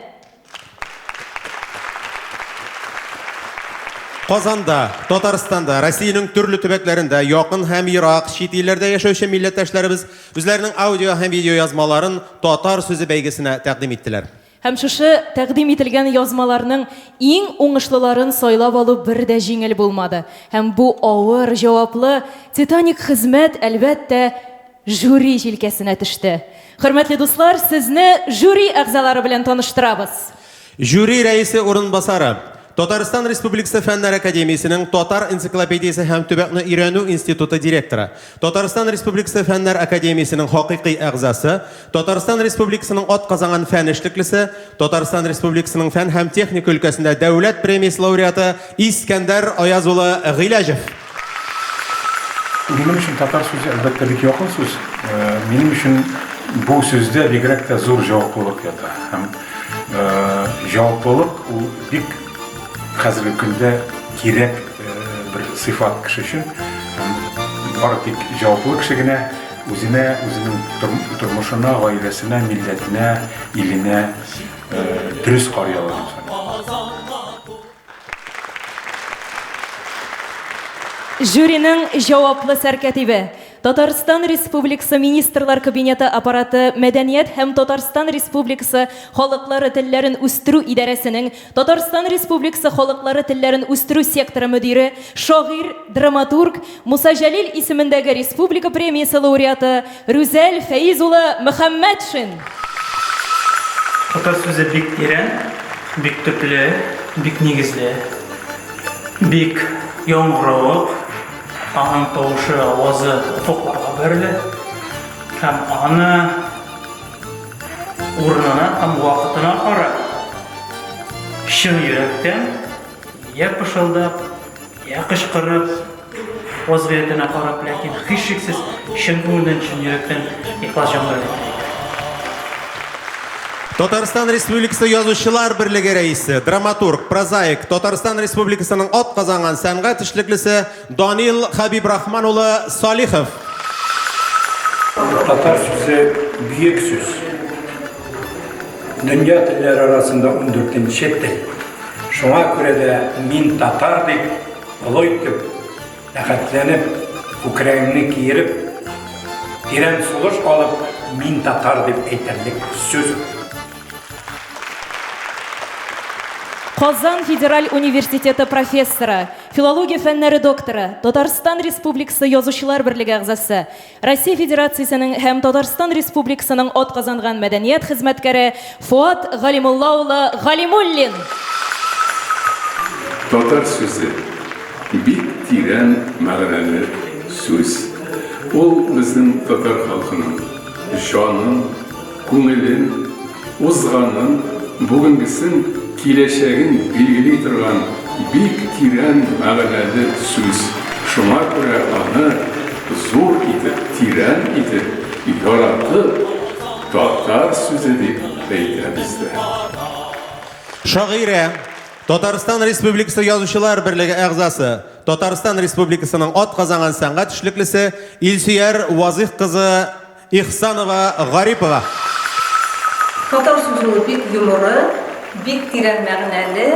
Казанда, Татарстанда, Россиянең төрле төбәкләрендә, якын һәм ерак чит илләрдә яшәүче милләттәшләребез үзләренең аудио һәм видео язмаларын татар сүзе бәйгесенә тәкъдим иттеләр. Һәм шушы тәкъдим ителгән язмаларның иң уңышлыларын сайлап алу бер дә җиңел булмады. Һәм бу авыр, җаваплы, титаник хезмәт, әлбәттә, жюри җилкәсенә төште. Хөрмәтле дуслар, сезне жюри әгъзалары белән таныштырабыз. Жюри рәисе урынбасары, Татарстан Республикасы Фәннәр академиясенең Татар энциклопедиясе һәм төбәкне өйрәнү институты директоры, Татарстан Республикасы Фәннәр академиясенең хакыйкый әгъзасы, Татарстан Республикасының атказанган фән эшлеклесе, Татарстан Республикасының фән һәм техника өлкәсендә дәүләт премиясе лауреаты Искәндәр Аяз улы Гыйләҗев. Минем өчен татар сүзе, әлбәттә, бик якын сүз. Минем өчен бу сүздә бигрәк тә зур җаваплылык ята. Һәм җаваплылык ул бик хәзерге көндә кирәк бер сыйфат кеше өчен. Бары тик җаваплы кеше генә үзенә, үзенең тормышына, гаиләсенә, милләтенә, иленә дөрес карый ала дип саныйм. Жюриның җаваплы сәркәтибе, Татарстан Республикасы Министрлар Кабинеты Аппараты Мәдәният һәм Татарстан Республикасы халыклары телләрен үстерү идарәсенең Татарстан Республикасы халыклары телләрен үстерү секторы мөдире, шагыйрь, драматург, Муса Җәлил исемендәге республика премиясе лауреаты Рүзәл Фәиз улы Мөхәммәтшин. Татар сүзе бик тирән, бик төпле, бик нигезле, бик яңгыравык, аның тавышы, авазы офыкларга бәрелә һәм аны урынына һәм вакытына карап, чын йөрәктән я пышылдап, я кычкырып, вазгыятенә карап, ләкин һичшиксез чын күңелдән, чын йөрәктән ихлас җан белән әйтергә кирәк. Татарстан Республикасы Язучылар берлеге рәисе, драматург, прозаик, Татарстан Республикасының атказанган сәнгать эшлеклесе Данил Хәбибрахман улы Салихов. Татар сүзе бөек сүз. Дөнья телләре арасында ундүртенче тел. Шуңа күрә дә мин татар дип олы итеп, рәхәтләнеп, күкрәгеңне киереп, тирән сулыш алып, мин татар дип әйтерлек сүз. Казан федераль университеты профессоры, филология фәннәре докторы, Татарстан Республикасы Язучылар берлеге әгъзасы, Россия Федерациясенең һәм Татарстан Республикасының атказанган мәдәният хезмәткәре Фоат Галимулла улы Галимуллин. Татар сүзе, бик тирән мәгънәле сүз. Ул безнең татар халкының җанын, күңелен, узганын, бүгенгесен, киләчәген билгели торган бик тирән мәгънәле сүз. Шуңа күрә аны зур итеп, тирән итеп, яратып, татар сүзе дип әйтәбез дә. Шагыйрә, Татарстан Республикасы Язучылар берлеге әгъзасы, Татарстан Республикасының атказанган сәнгать эшлеклесе Илсөяр Вазыйх кызы Ихсанова Гарипова. Татар сүзе ул бик йомры, бик тирән мәгънәле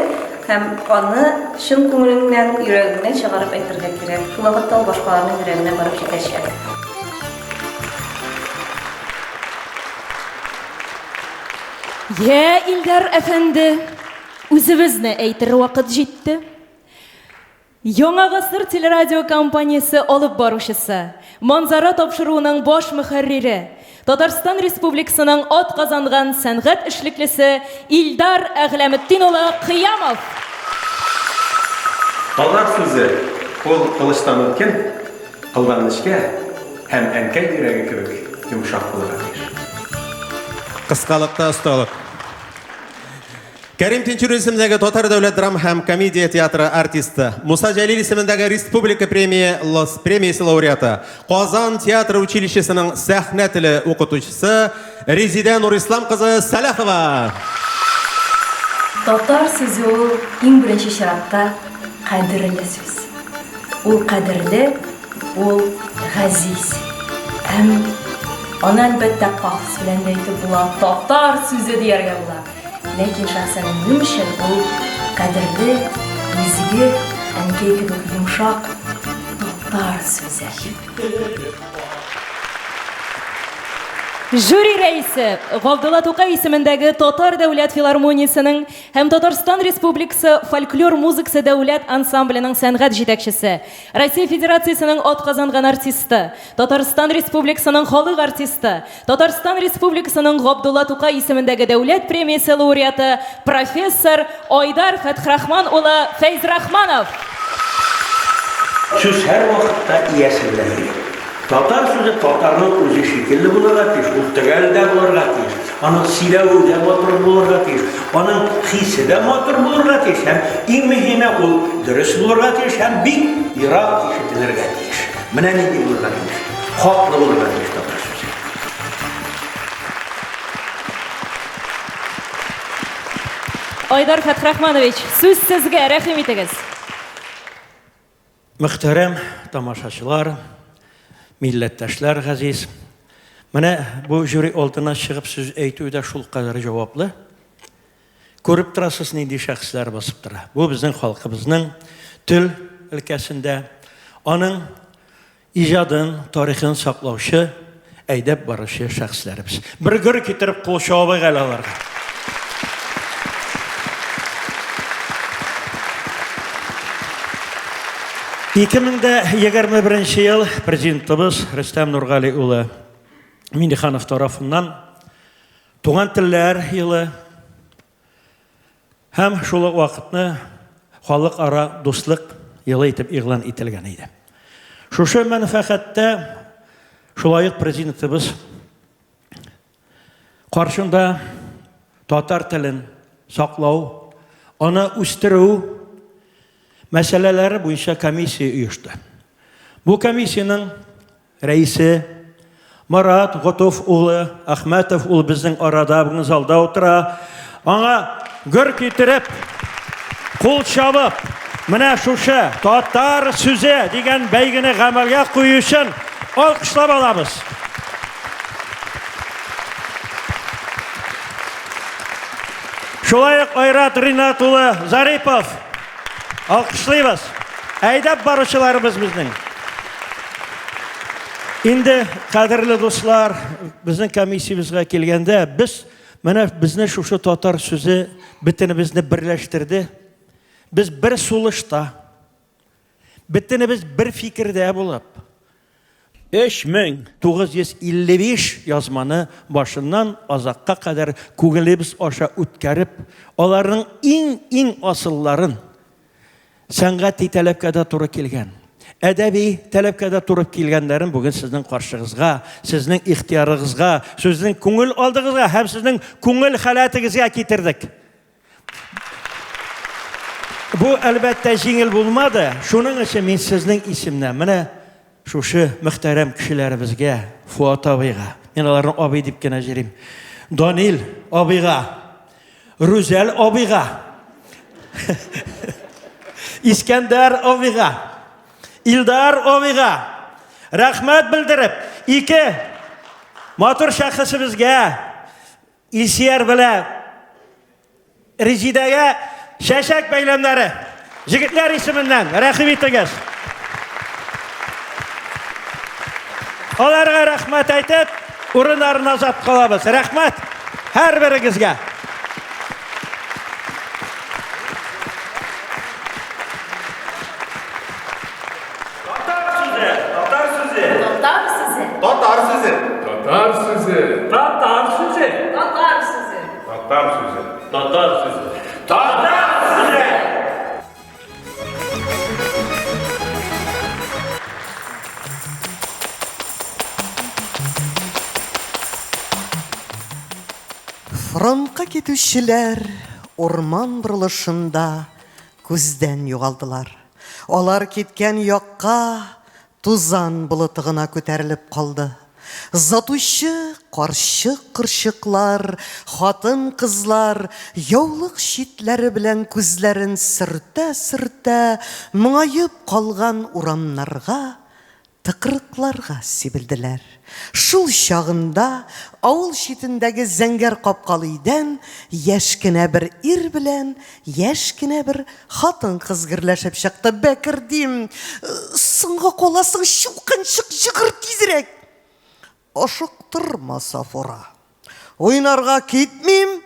һәм аны чын күңелеңнән, йөрәгеңнән чыгарып әйтергә кирәк. Шул вакытта ул башкаларның йөрәгенә барып җитәчәк. Йә, Илдар әфәнде, үзебезне әйтер вакыт җитте. Яңа гасыр телерадиокомпаниясе алып баручысы, Манзара тапшыруының баш мөхәррире, Татарстан Республикасының атказанган сәнгать эшлеклесе Илдар Әгъләметдин улы Кыямов! Татар сүзе ул кылычтан үткен, кылдан нечкә һәм әнкәй йөрәге кебек йомшак булырга тиеш. Кыскалыкта осталык. Кәрим Тинчурин исемендәге Татар дәүләт драма һәм комедия театры артисты, Муса Җәлил исемендәге республика премия лос премиясе лауреаты, Казан театр училищесының сәхнә теле укытучысы Резидә Нурислам кызы Сәлахова. Татар сүзе ул иң беренче чиратта кадерле сүз. Ул кадерле, ул газиз. Һәм аны әлбәттә пафос белән дә әйтеп була, татар сүзе дияргә була. Ләкин шәхсән минем өчен ул кадерле, изге, әнкәй кебек йомшак татар сүзе. Жюри рәисе, Габдулла Тукай исемендәге Татар дәүләт филармониясенең һәм Татарстан Республикасы фольклор музыкасы дәүләт ансамбленең сәнгать җитәкчесе, Россия Федерациясенең атказанган артисты, Татарстан Республикасының халык артисты, Татарстан Республикасының Габдулла Тукай исемендәге дәүләт премиясе лауреаты, профессор Айдар Фәтхрахман улы Фәйзрахманов. Сүз һәрвакытта иясе белән йөри. Татар сүзе татарның үзе шикелле булырга тиеш, ул төгәл дә булырга тиеш, аның сөйләве дә матур булырга тиеш, аның хисе дә матур булырга тиеш һәм иң мөһиме ул дөрес булырга тиеш һәм бик ерак ишетелергә тиеш. Менә нинди булырга тиеш. Хаклы булырга тиеш татар сүзе. Айдар Фәтхрахманович, сүз сезгә, рәхим итегез. Мөхтәрәм тамашачылар, милләттәшләр газиз. Менә бу жюри алдына чыгып сүз әйтү дә шулкадәр җаваплы. Күреп торасыз, нинди шәхесләр басып тора. Бу безнең халкыбызның тел өлкәсендә аның иҗадын, тарихын саклаучы, әйдәп баручы шәхесләребез. Бер гөр китереп кул чабыйк әле аларга. 2021 ел президентыбыз Рөстәм Нургали улы Миннеханов тарафыннан Туган телләр елы һәм шул ук вакытны халыкара дуслык елы итеп игълан ителгән иде. Шушы мәнфәгатьтә шулай ук президентыбыз каршында татар телен саклау, аны үстерү мәсьәләләре буенча комиссия оешты. Бу комиссиянең Рәисе Марат Готов улы Әхмәтов ул безнең арада бүген залда утыра. Аңа гөр китереп, кул чабып, менә шушы татар сүзе дигән бәйгене гамәлгә кую өчен алкышлап алабыз. Шулай ук Айрат Ринат улы Зарипов Алкышлыйбыз. Әйдәп баручыларыбыз безнең. Инде, кадерле дуслар, безнең комиссиябезгә килгәндә, без менә безне шушы татар сүзе бөтенебезне берләштерде. Без бер сулышта, бөтенебез бер фикердә булып, 3955 язманы башыннан азакка кадәр күңелебез аша үткәреп, аларның иң-иң асылларын, сәнгати таләпкә дә туры килгән, әдәби таләпкә дә туры килгәннәрен бүген сезнең каршыгызга, сезнең ихтыярыгызга, сезнең күңел алдыгызга һәм сезнең күңел халәтегезгә китердек. Бу, әлбәттә, җиңел булмады. Шуның өчен мин сезнең исемнән менә шушы мөхтәрәм кешеләребезгә, Фуат абыйга, мин аларны абый дип кенә җөрим, Данил абыйга, Рүзәл абыйга, Искәндәр абыйга, Илдар абыйга рәхмәт белдереп, ике матур шәхесебезгә, Илсөяр белән Резидәгә чәчәк бәйләмнәре. Җегетләр исеменнән рәхим итегез. Аларга рәхмәт әйтеп, урыннарына озатып калабыз. Рәхмәт һәрберегезгә. Татар сүзе, татар сүзе. Татар сүзе. Татар сүзе. Татар сүзе. Татар сүзе. Татар сүзе. Татар сүзе. Татар сүзе. Татар сүзе. Фронтка китүчеләр. урман борылышында күздән югалдылар. Алар киткән якка тузан болыты гына күтәрелеп калды. Затучы карчык-корчыклар, хатын-кызлар, яулык читләре белән күзләрен сөртә-сөртә, моңаеп калган урамнарга Тыкрыкларга сибелделәр. Шул чагында авыл читендәге зәңгәр капкалы өйдән яшь кенә бер ир белән яшь кенә бер хатын-кыз гөрләшеп чыкты. Бәкер, дим, соңга каласың, чукынчык, йөгер тизрәк! Ашыктырма, Сафура. Уйнарга китмим,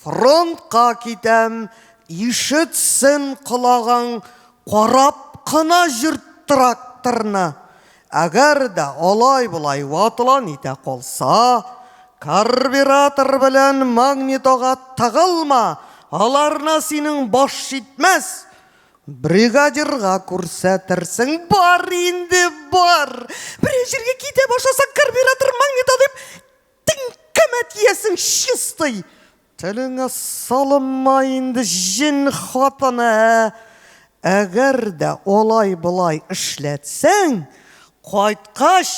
фронтка китәм. Ишетсен колагың, карап кына җөрт тракторны. Әгәр дә алай-болай ватыла нитә калса, карбюратор белән магнитога тыгылма, аларына синең баш җитмәс. Бригадирга күрсәтерсең. Бар инде, бар. Берәр җиргә китә башласаң, карбюратор магнито дип теңкәмә тиясең, чистый. Телеңә салынма инде, җен хатыны, ә. Әгәр дә алай-болай эшләтсәң, кайткач,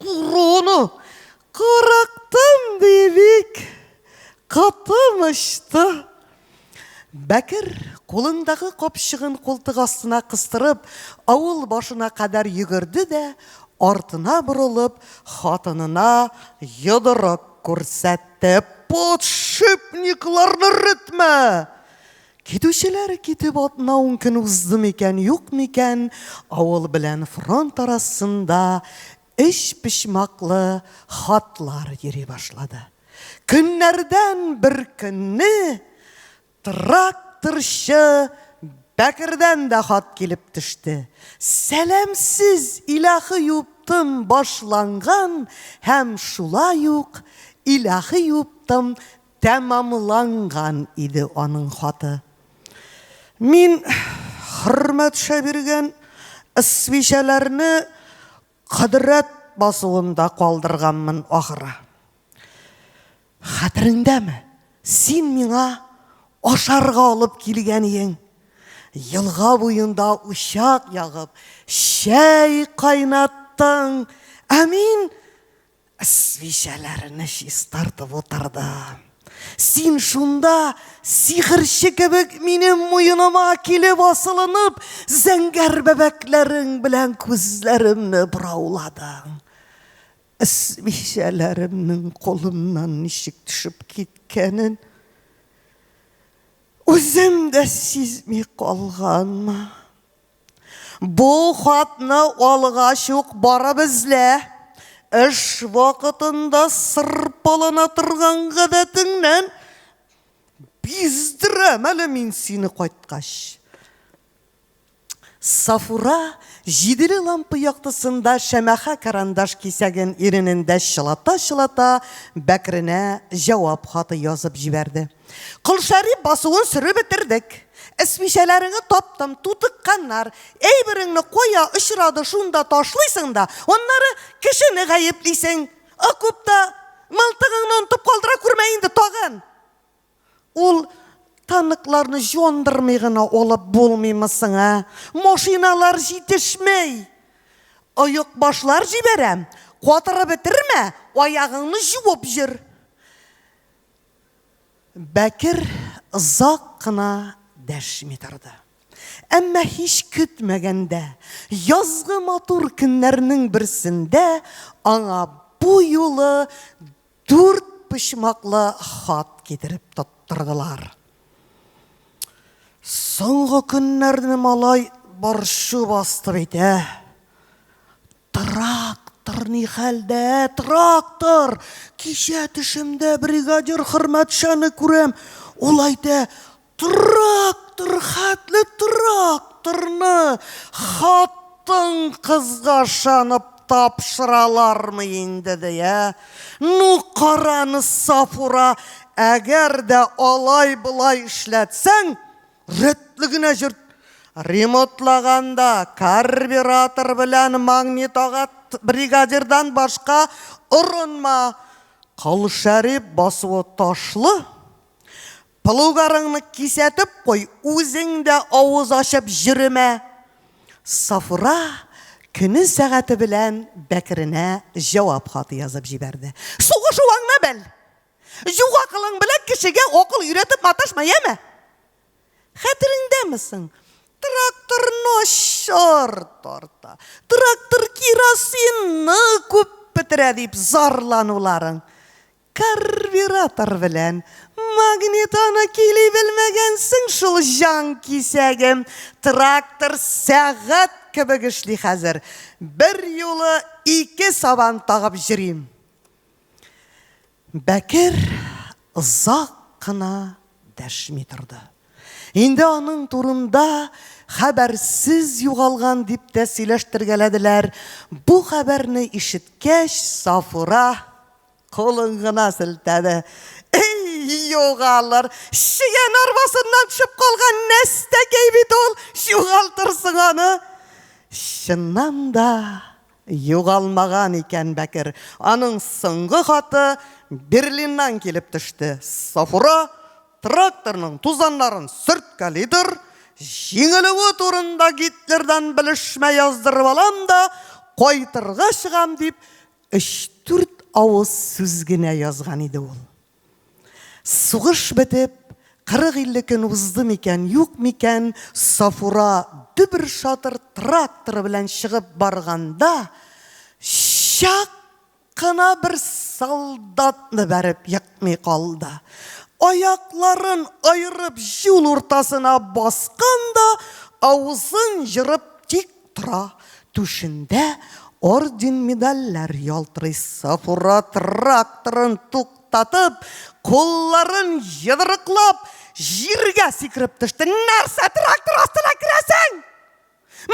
Курону курыктым ди бик, котым очты. Бәкер, кулындагы капчыгын култык астына кыстырып, авыл башына кадәр йөгерде дә, артына борылып, хатынына йодрык күрсәтте, Подшипникларны эретмә! Китүчеләр китеп атна-ун көн узды микән, юк микән, авыл белән фронт арасында өчпочмаклы хатлар йөри башлады. Көннәрдән бер көнне тракторчы Бәкердән дә хат килеп төште. Сәламсез илаһи юптым башланган һәм шулай ук илаһи юптым Тәмамланган иде аның хаты. Мин Хөрмәтшә биргән свечәләрне кодрәт басуында калдырганмын, ахры. Хәтереңдәме, син миңа ашарга алып килгән иең? Елга буенда учак ягып, чәй кайнаттың, ә мин Свечәләрне чистартып утырдым. Син шунда сихерче кебек минем муеныма килеп асылынып, зәңгәр бәбәкләрең белән күзләремне борауладың. Свечәләремнең кулымнан ничек төшеп киткәнен үзем дә сизми калганмын. Бу хатны алгач ук барып эзлә. Эш вакытында сырпалана торган гадәтеңнән биздерәм әле мин сине кайткач. Сафура җиделе лампа яктысында шәмәхә карандаш кисәген иренендә чылата-чылата Бәкренә җавап хаты язып җибәрде. Колшәрип басуын сөреп бетердек. Эсмичәләреңне таптым, тутыкканнар. Әйбереңне кая очрады, шунда ташлыйсың да, аннары кешене гаеплисең. Окопта мылтыгыңны онытып калдыра күрмә инде тагын. Ул танкларны җондырмый гына алып булмыймы соң, ә? Машиналар җитешмей. Оекбашлар җибәрәм, катырып бетермә, аягыңны җуып җөр. Бәкер озак кына дәшми торды. Әмма һич көтмәгәндә, язгы матур көннәрнең берсендә аңа бу юлы дүртпочмаклы хат китереп тоттырдылар. Соңгы көннәрне малай борчу басты бит, ә? Трактор ни хәлдә, трактор! Кичә төшемдә бригадир Хөрмәтшаны күрәм. Ул әйтә, трактор хәтле тракторны хатын-кызга ышанып тапшыралармы инде, ди, ә? Ну, караны, Сафура, әгәр дә алай-болай эшләтсәң, Рәтле генә җөрт. Ремонтлаганда карбюратор белән магнитога бригадирдан башка орынма. Колшәрип басуы ташлы. Плугарыңны кисәтеп куй, үзең дә авыз ачып җөремә. Сафура көне-сәгате белән Бәкеренә җавап хаты язып җибәрде. Сугышуыңны бел! Юк акылың белән кешегә акыл өйрәтеп маташма, яме? Хәтереңдәме соң? Трактор начар тарта, трактор керосинны күп бетерә дип зарлануларың. Карбюратор белән магнитоны көйли белмәгәнсең шул, җан кисәгем. Трактор сәгать кебек эшли хәзер. Бер юлы ике сабан тагып җөрим. Бәкер озак кына дәшми торды. Инде аның турында хәбәрсез югалган дип тә сөйләштергәләделәр. Бу хәбәрне ишеткәч, Сафура кулын гына селтәде. Эй, югалыр! Чегән арбасыннан төшеп калган нәстәкәй бит ул! Югалтырсың аны! Чыннан да, югалмаган икән Бәкер. Аның соңгы хаты Берлиннан килеп төште. Сафура тракторның тузаннарын сөрткәлидер, җиңелүе турында Гитлердан белешмә яздырып алам да, кайтырга чыгам дип, өч-дүрт авыз сүз генә язган иде ул. Сугыш бетеп, кырык-илле көн узды микән, юк микән, Сафура дөбер-шатыр тракторы белән чыгып барганда, чак кына бер солдатны бәреп екмый калды. Аякларын аерып юл уртасына баскан да, авызын ерып тик Тора, түшендә орден-медальләр ялтырый. Сафура тракторын туктатып, кулларын йодрыклап, җиргә сикереп төште. Нәрсә трактор астына керәсең?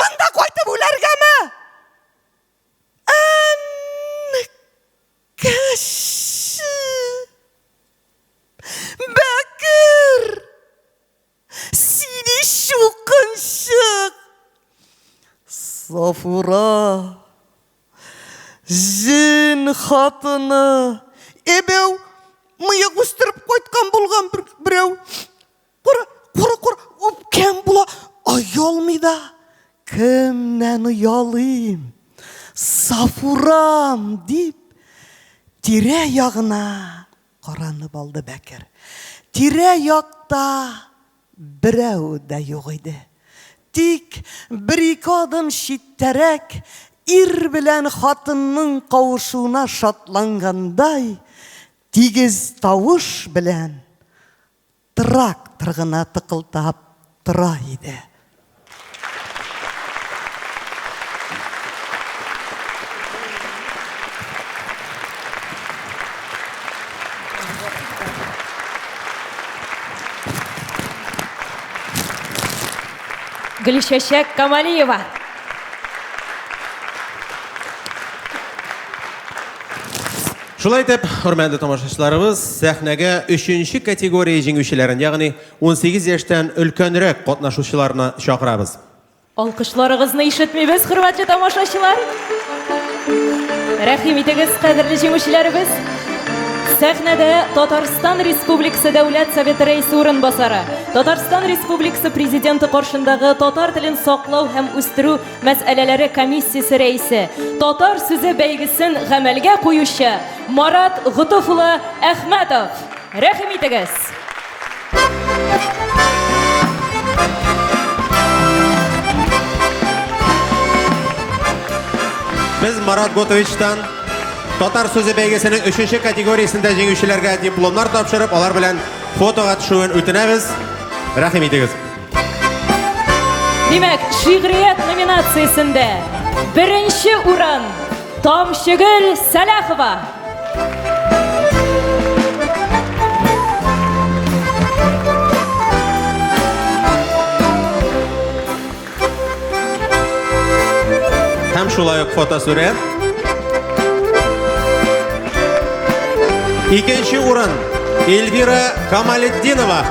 Монда кайтып үләргәме? Әнкәсе! Бәкер! Сине чукынчык! Сафура! Җен хатыны! Эбәү, мыек үстереп кайткан булган бер, берәү. Кара, кара, кара, үпкән була, оялмый да. Кемнән оялыйм? Сафурам, дип, тирә-ягына Каранып алды Бәкер. Тирә-якта берәү дә юк иде. Тик бер-ике адым читтәрәк, ир белән хатынның кавышуына шатлангандай, тигез тавыш белән Трактор гына тыкылдап тора иде. Гөлчәчәк Камалиева. Шулай итеп, хөрмәтле тамашачыларыбыз, сәхнәгә өченче категория җиңүчеләрен, ягъни 18 яшьтән өлкәнрәк катнашучыларны чакырабыз. Алкышларыгызны ишетмибез, хөрмәтле тамашачылар. Рәхим итегез, кадерле җиңүчеләребез. Сәхнәдә Татарстан Республикасы Дәүләт Советы Рәисе урынбасары, Татарстан Республикасы Президенты каршындагы татар телен саклау һәм үстерү Мәсьәләләре комиссиясе рәисе, Татар сүзе бәйгесен гамәлгә куючы Марат Готыф улы Әхмәтов. Рәхим итегез! Без Марат Готовичтан Татар сүзе бәйгесенең өченче категориясендә җиңүчеләргә дипломнар тапшырып, алар белән фотога төшүен үтенәбез. Рәхим итегез. Димәк, шигърият номинациясендә беренче урын Тамчыгөл Сәлахова. Һәм шулай ук фотосурәт. Икенче урын Эльвира Камалетдинова.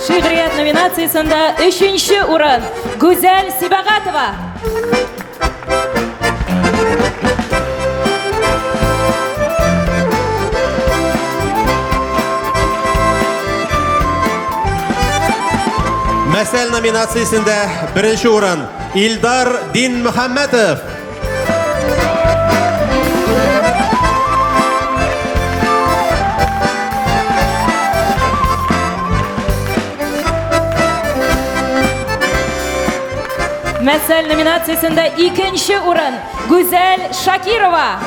Шигърият номинациясе номинациясендә өченче урын Гүзәл Сибәгатова. Мәсәл номинациясендә беренче урын Илдар Динмөхәммәтов. Мәсәл номинациясендә икенче урын Гүзәл Шакирова.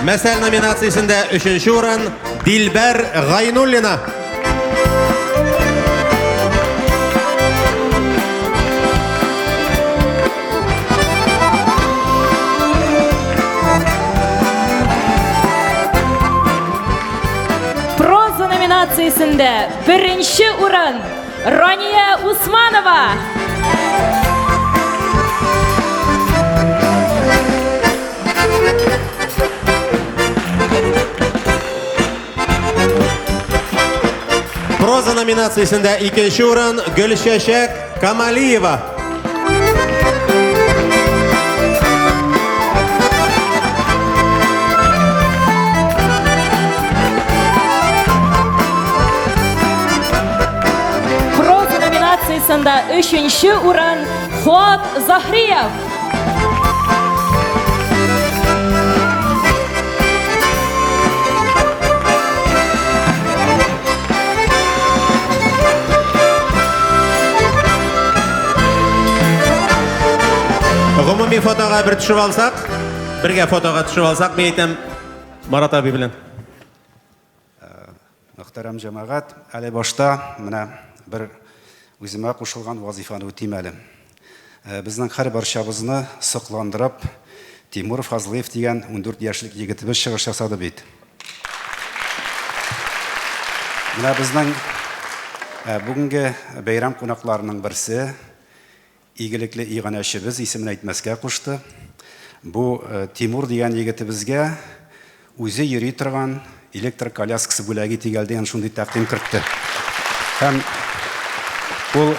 Мәсәл номинациясендә өченче урын Дилбәр Гайнуллина. Проза номинациясендә беренче урын Рания Усманова. Проза номинациясендә икенче урын Гөлчәчәк Камалиева. Проза номинациясендә өченче урын Фуат Заһриев. Гомуми фотога бер төшеп алсак, бергә фотога төшеп алсак, мин әйтәм Марат абый белән. Мөхтәрәм җәмәгать, әле башта менә бер үземә кушылган вазифаны үтим әле. Безнең һәрбарчабызны сокландырып, Тимур Фазлыев дигән 14 яшьлек егетебез чыгыш ясады бит. Менә безнең бүгенге бәйрәм кунакларының берсе, Игелекле иганәчебез исемен әйтмәскә кушты. Бу Тимур дигән егетебезгә үзе йөри торган электр коляскасы бүләк итик әле дигән шундый тәкъдим кертте. Һәм ул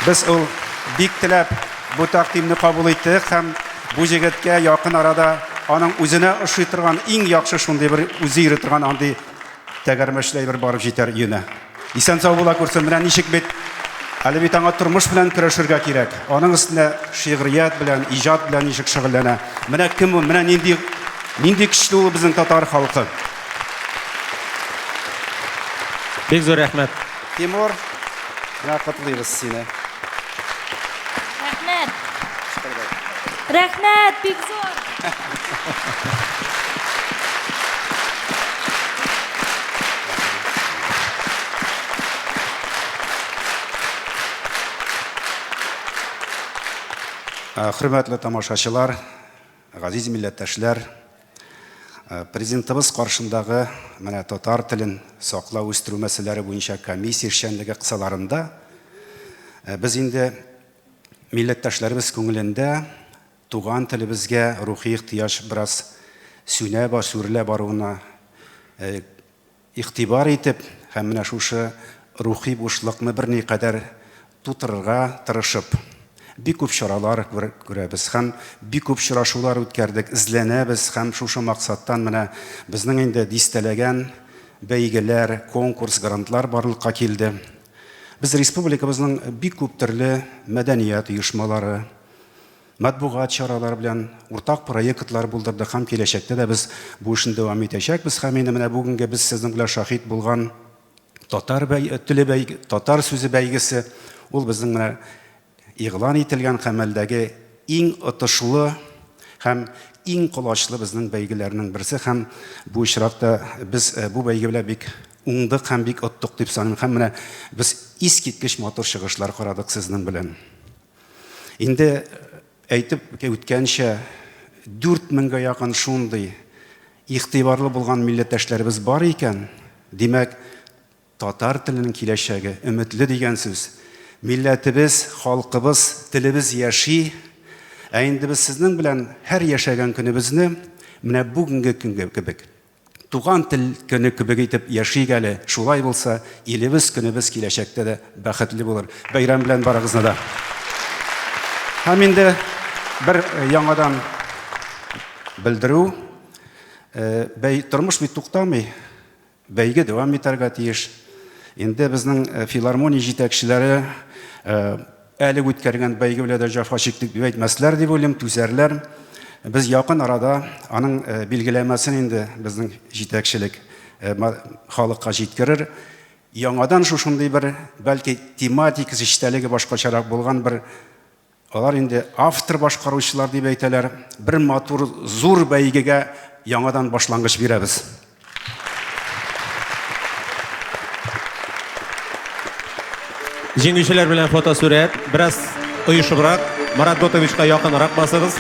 без ул бик теләп бу тәкъдимне кабул иттек һәм бу җегеткә якын арада аның үзенә ошый торган иң яхшы шундый бер үзе йөри торган андый Тәгәрмәчле әйбер барып җитәр өенә. Исән-сау була күрсен, менә ничек бит. Әле бит аңа тормыш белән көрәшергә кирәк. Аның өстенә шигърият белән, иҗат белән ничек шөгыльләнә. Менә кем ул, менә нинди, нинди көчле ул безнең татар халкы. Бик зур рәхмәт. Тимур, менә котлыйбыз сине. Рәхмәт. Рәхмәт, бик зур. Хөрмәтле тамашачылар, газиз милләттәшләр, Президентыбыз каршындагы менә татар телен саклау, үстерү мәсьәләләре буенча комиссия эшчәнлеге кысаларында без инде милләттәшләребез күңелендә туган телебезгә рухи ихтыяҗ бераз сүнә, сүрелә баруына Игътибар итеп һәм менә шушы рухи бушлыкны берникадәр тутырырга тырышып, бик күп чаралар күрәбез һәм бик күп очрашулар үткәрдек, эзләнәбез һәм шушы максаттан менә безнең инде дистәләгән бәйгеләр, конкурс, грантлар барлыкка килде. Без республикабызның бик күп төрле мәдәният оешмалары, Матбугат чаралары белән уртак проектлар булдырдык һәм киләчәктә дә без бу эшне дәвам итәчәкбез. Һәм инде менә бүгенге без сезнең белән шаһит булган татар бәй, теле бәйге, татар сүзе бәйгесе, ул безнең менә игълан ителгән гамәлдәге иң отышлы һәм иң колачлы безнең бәйгеләрнең берсе һәм бу очракта без бу бәйге белән бик уңдык һәм бик оттык дип саныйм. Һәм менә без искиткеч матур чыгышлар карадык сезнең белән. Инде әйтеп үткәнчә, 4 меңгә якын шундый игътибарлы булган милләттәшләребез бар икән, димәк, татар теленең киләчәге өметле дигән сүз. Милләтебез, халкыбыз, телебез яши. Ә инде без сезнең белән һәр яшәгән көнебезне менә бүгенге көнгә кебек, Туган тел көне кебек итеп яшик әле. Шулай булса, илебез, көнебез киләчәктә дә бәхетле булыр. Бәйрәм белән барыгызны да. Һәм инде бер яңадан белдерү. Бәй, тормыш бит туктамый. Бәйге дәвам итәргә тиеш. Инде безнең филармония җитәкчеләре әле үткәргән бәйге белән дә җәфа чиктек дип әйтмәсләр дип уйлыйм, түзәрләр. Без якын арада аның билгеләмәсен инде безнең җитәкчелек халыкка җиткерер. Яңадан шушындый бер, бәлки тематикасы, эчтәлеге башкачарак булган бер Алар инде автор башкаручылар дип әйтәләр. Бер матур зур бәйгегә яңадан башлангыч бирәбез. Җиңүчеләр белән фотосурәт. Бераз оешыбрак, Марат Готовичка якынрак басыгыз.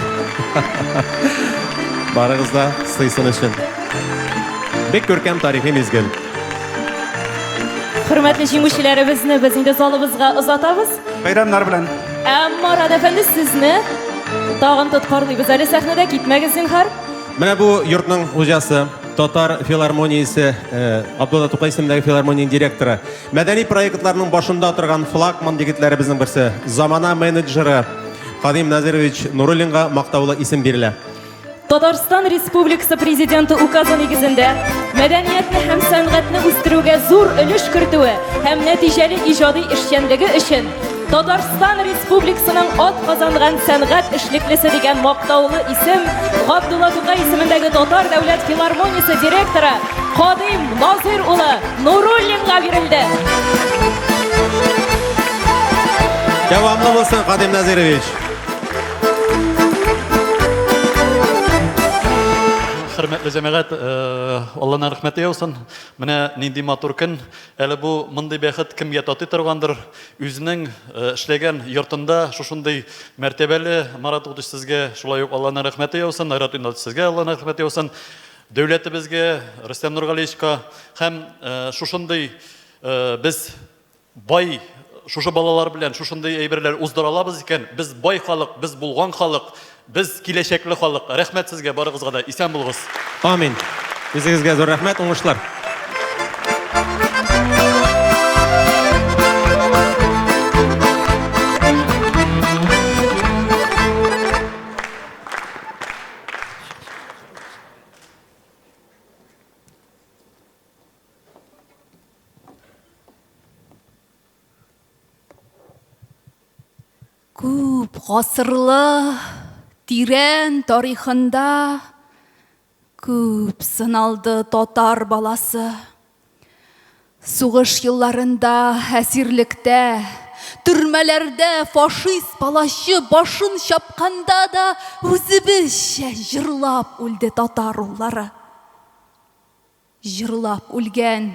Барыгыз да сыйсын өчен. Бик күркәм тарихи мизгел. Хөрмәтле җиңүчеләребезне без инде залыбызга озатабыз. Бәйрәмнәр белән. Ә Марат әфәнде сезне тагын тоткарлыйбыз. Әле сәхнәдә китмәгез зинһар. Менә бу йортның хуҗасы, Татар филармониясе, э, Габдулла Тукай исемендәге филармониянең директоры, мәдәни проектларның башында торган флагман егетләребезнең берсе, замана менеджеры Кадим Назирович Нуруллинга мактаулы исем бирелә. Татарстан Республикасы Президенты указы нигезендә мәдәниятне һәм сәнгатьне үстерүгә зур өлеш кертүе һәм нәтиҗәле иҗади эшчәнлеге өчен Татарстан Республикасының атказанган сәнгать эшлеклесе дигән мактаулы исем Габдулла Тукай исемендәге Татар дәүләт филармониясе директоры Кадыйм Назыйр улы Нуруллинга бирелде. Дәвамлы булсын, Кадыйм Назыйрович. Хөрмәтле җәмәгать, э, Алланың рәхмәте яусын. Менә нинди матур көн. Әле бу мондый бәхет кемгә татый торгандыр? Үзенең э, эшләгән йортында шушындый мәртәбәле Марат Гудыч сезгә шулай ук Алланың рәхмәте яусын, Айрат Иннат сезгә Алланың рәхмәте яусын. Дәүләтебезгә, Рөстәм Нургалиевичка һәм э, шушындый без Бай шушы балалар белән шушындый әйберләр уздыра алабыз икән, без бай халык, без булган халык, без киләчәкле халык. Рәхмәт сезгә барыгызга да, исән булыгыз. Амин. Үзегезгә зур рәхмәт, уңышлар. Күп гасырлы тирән тарихында күп сыналды татар баласы. Сугыш елларында әсирлектә, төрмәләрдә фашист палачы башын чапканда да үзебезчә җырлап үлде татар уллары. Җырлап үлгән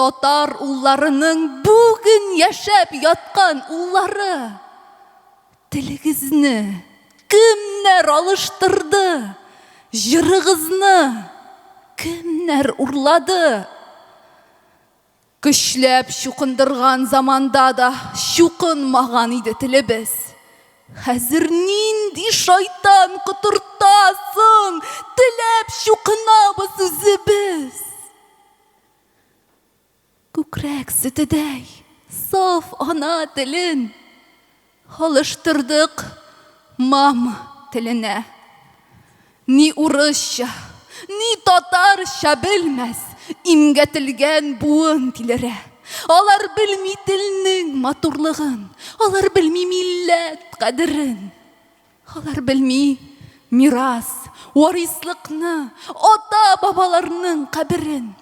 татар улларының бүген яшәп яткан уллары! Телегезне кемнәр алыштырды? Җырыгызны кемнәр урлады? Көчләп чукындырган заманда да чукынмаган иде телебез. Хәзер нинди шайтан котырта соң, теләп чукынабыз үзебез. Күкрәк сөтедәй саф ана телен Алыштырдык мама теленә. Ни урысча, ни татарча белмәс, имгәтелгән буын тилерә. Алар белми телнең матурлыгын, алар белми милләт кадерен. Алар белми мирас, варислыкны, ата-бабаларның каберен.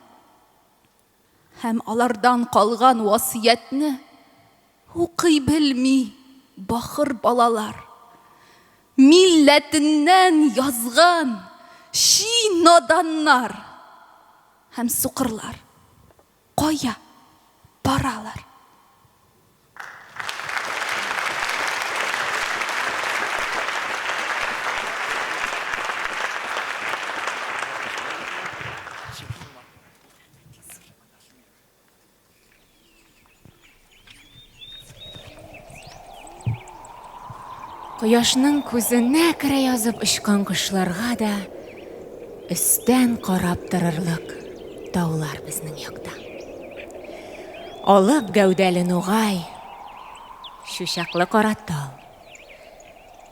Һәм алардан калган васыятьне укый белми бахыр балалар. Милләтеннән язган чи наданнар һәм сукырлар кая баралар? Кояшның күзенә керә язып очкан кошларга да өстән карап торырлык таулар безнең якта. Алып гәүдәле нугай, чучаклы кара тал,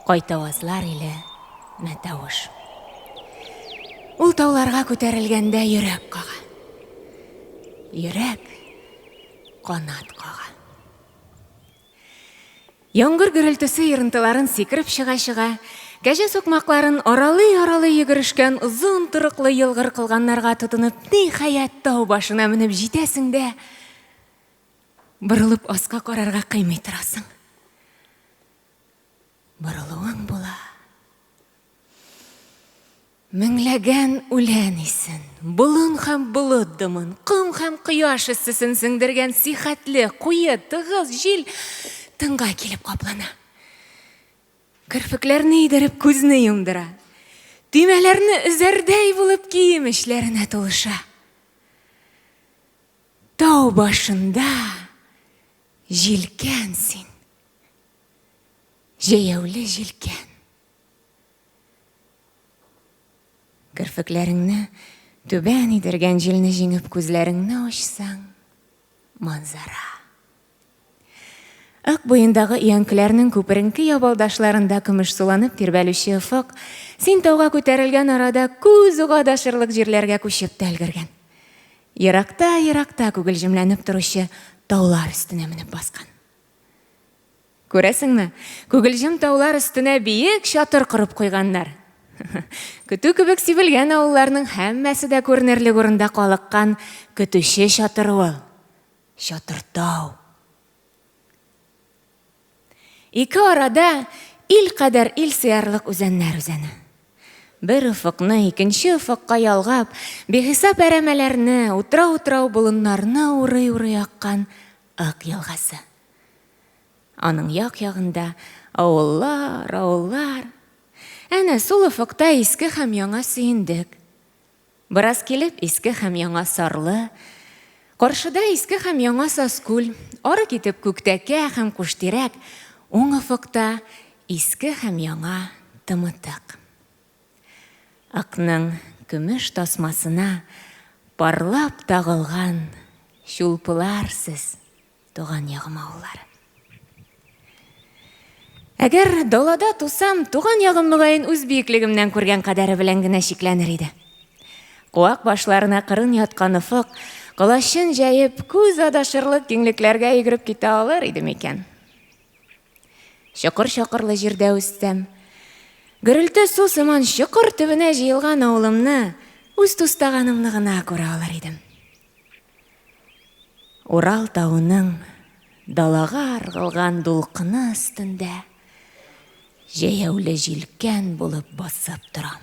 кайтавазлар иле Мәтәвыш. Ул тауларга күтәрелгәндә йөрәк кага. Йөрәк канат кага. Яңгыр гөрелтесе ерынтыларын сикереп чыга-чыга, кәҗә сукмакларын аралый-аралый йөгерешкән озын торыклы елгыр кылганнарга тотынып, ниһаять, тау башына менеп җитәсең дә, борылып аска карарга кыймый торасың. Борылуың була. Меңләгән үлән исен, болын һәм болыт дымын, ком һәм кояш эссесен сеңдергән сихәтле, куе, тыгыз җил тынга килеп каплана. Керфекләрне идереп күзне йомдыра. Төймәләрне өзәрдәй булып кием эчләренә тулыша. Тау башында җилкән син. Җәяүле җилкән. Керфекләреңне түбән идергән җилне җиңеп күзләреңне ачсаң, манзара. Ык буендагы өянкеләрнең күперенке ябалдашларында көмешсуланып тирбәлүче офык, син тауга күтәрелгән арада күз ук адашырлык җирләргә күчеп тә өлгергән. Еракта-еракта күгелҗемләнеп торучы таулар өстенә менеп баскан. Күрәсеңме, күгелҗем таулар өстенә биек чатыр корып куйганнар. Көтү кебек сибелгән авылларның һәммәсе дә күренерлек урында калыккан көтүче чатыры ул. Чатыртау. Ике арада ил кадәр ил сыярлык үзәннәр үзәне. Бер офыкны икенче офыкка ялгап, бихисап әрәмәләрне, утрау-утрау болыннарны урый-урый аккан Ык елгасы. Аның як-ягында авыллар, авыллар. Әнә, сул офыкта Иске һәм Яңа Сөендек. Бераз килеп, Иске һәм Яңа Сарлы. Каршыда Иске һәм Яңа Саскүл, ары китеп Күктәкә һәм Куштирәк, уң офыкта Иске һәм Яңа Тымытык. Ыкның көмеш тасмасына парлап тагылган чулпылар сез, туган ягым авыллары. Әгәр далада тусам, туган ягым мөгаен үз биеклегемнән күргән кадәре белән генә чикләнер иде. Куак башларына кырын яткан офык, колачын җәеп, күз адашырлык киңлекләргә йөгереп китә алыр иде микән? Чокыр-чакырлы җирдә үстем. Гөрелте су сыман чокыр төбенә җыелган авылымны, үз тустаганымны гына күрә алыр идем. Урал тавының далага ыргылган дулкыны өстендә җәяүле җилкән булып басып торам.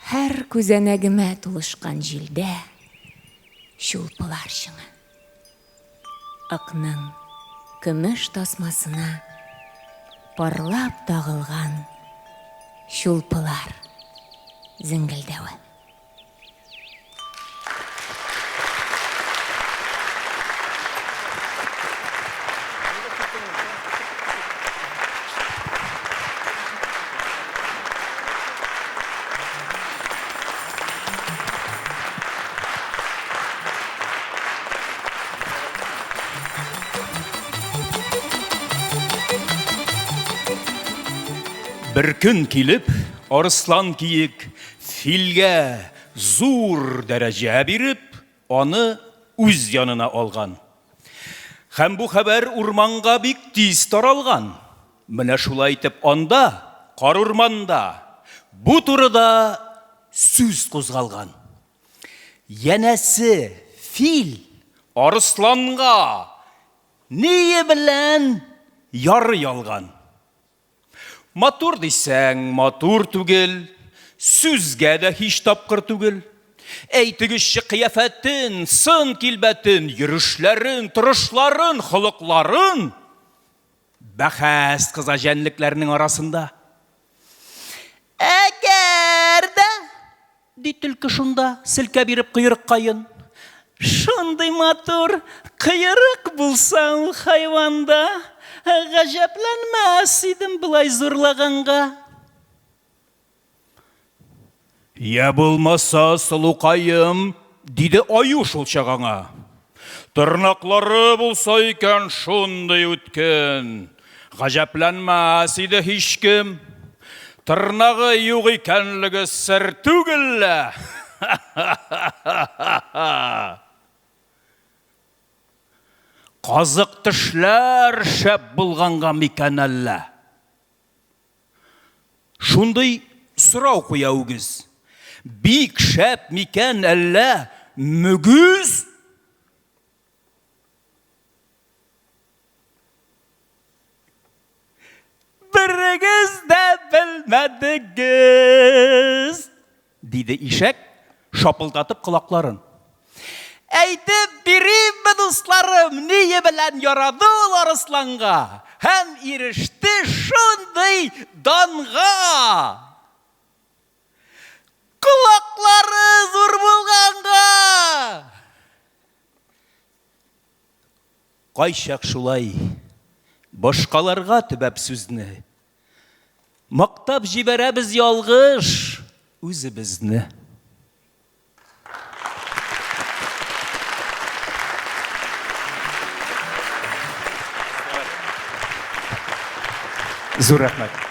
Һәр күзәнәгемә тулышкан җилдә чулпылар чыңы. Ыкның көмеш тасмасына парлап тагылган чулпылар зеңгелдәве. Бер көн килеп, арыслан киек филгә зур дәрәҗә биреп, аны үз янына алган. Һәм бу хәбәр урманга бик тиз таралган. Менә шулай итеп анда, карурманда, бу турыда сүз кузгалган. Янәсе, фил арысланга ние белән ярый алган? Матур дисәң, матур түгел, сүзгә дә һич тапкыр түгел. Әйтегезче кыяфәтен, сын килбәтен, йөрешләрен, торышларын, холыкларын. Бәхәс кыза җәнлекләрнең арасында. Әгәр дә, ди төлке шунда, селкә биреп койрыккаен, шундый матур койрык булса ул хайванда, Гаҗәпләнмәс идем болай зурлаганга. Я булмаса, сылукаем, диде аю шулчак аңа. Тырнаклары булса икән шундый үткен, гаҗәпләнмәс иде һичкем. Тырнагы юк икәнлеге сер түгел лә. Казык тешләр шәп булганга микән әллә? Шундый сорау куя үгез. Бик шәп микән әллә мөгез? Берегез дә белмәдегез! Диде ишәк, шапылдатып колакларын. Әйтеп биримме, дусларым, ние белән ярады ул арысланга һәм иреште шундый данга? Колаклары зур булганга! Кайчак шулай башкаларга төбәп сүзне, Мактап җибәрәбез ялгыш үзебезне. Зур рәхмәт.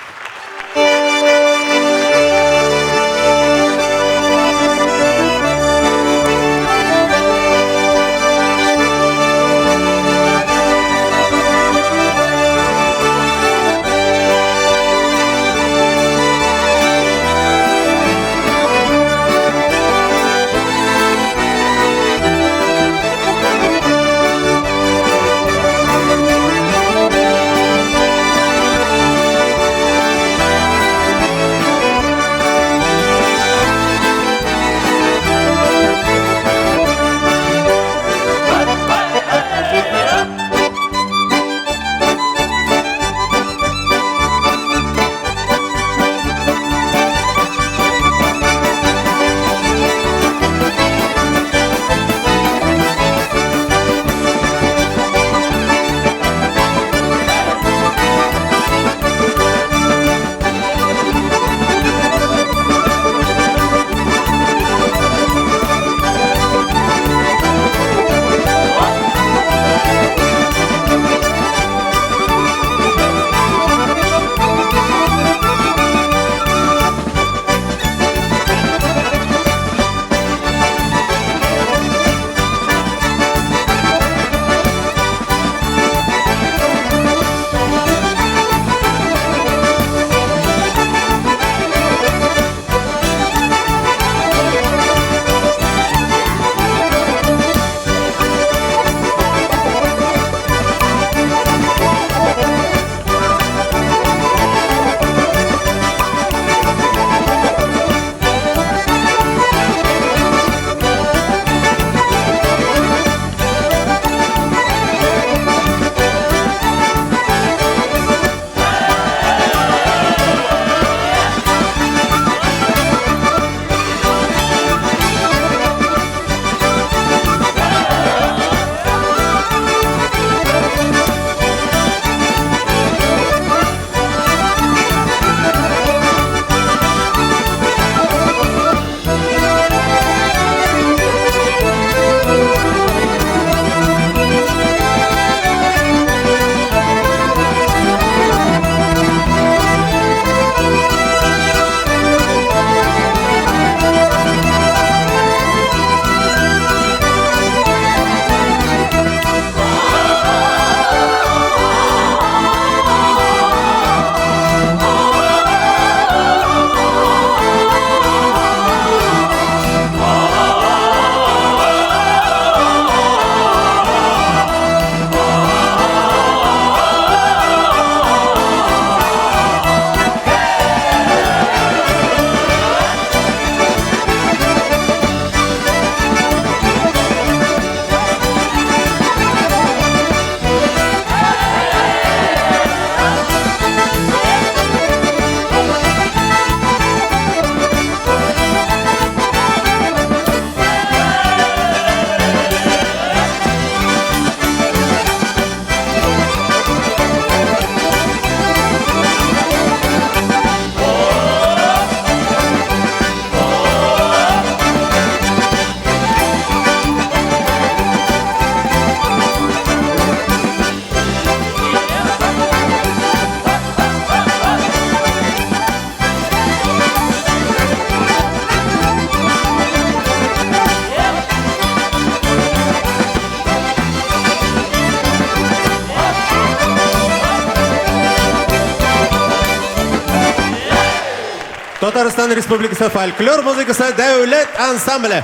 Татарстан Республикасы фольклор музыкасы дәүләт ансамбле.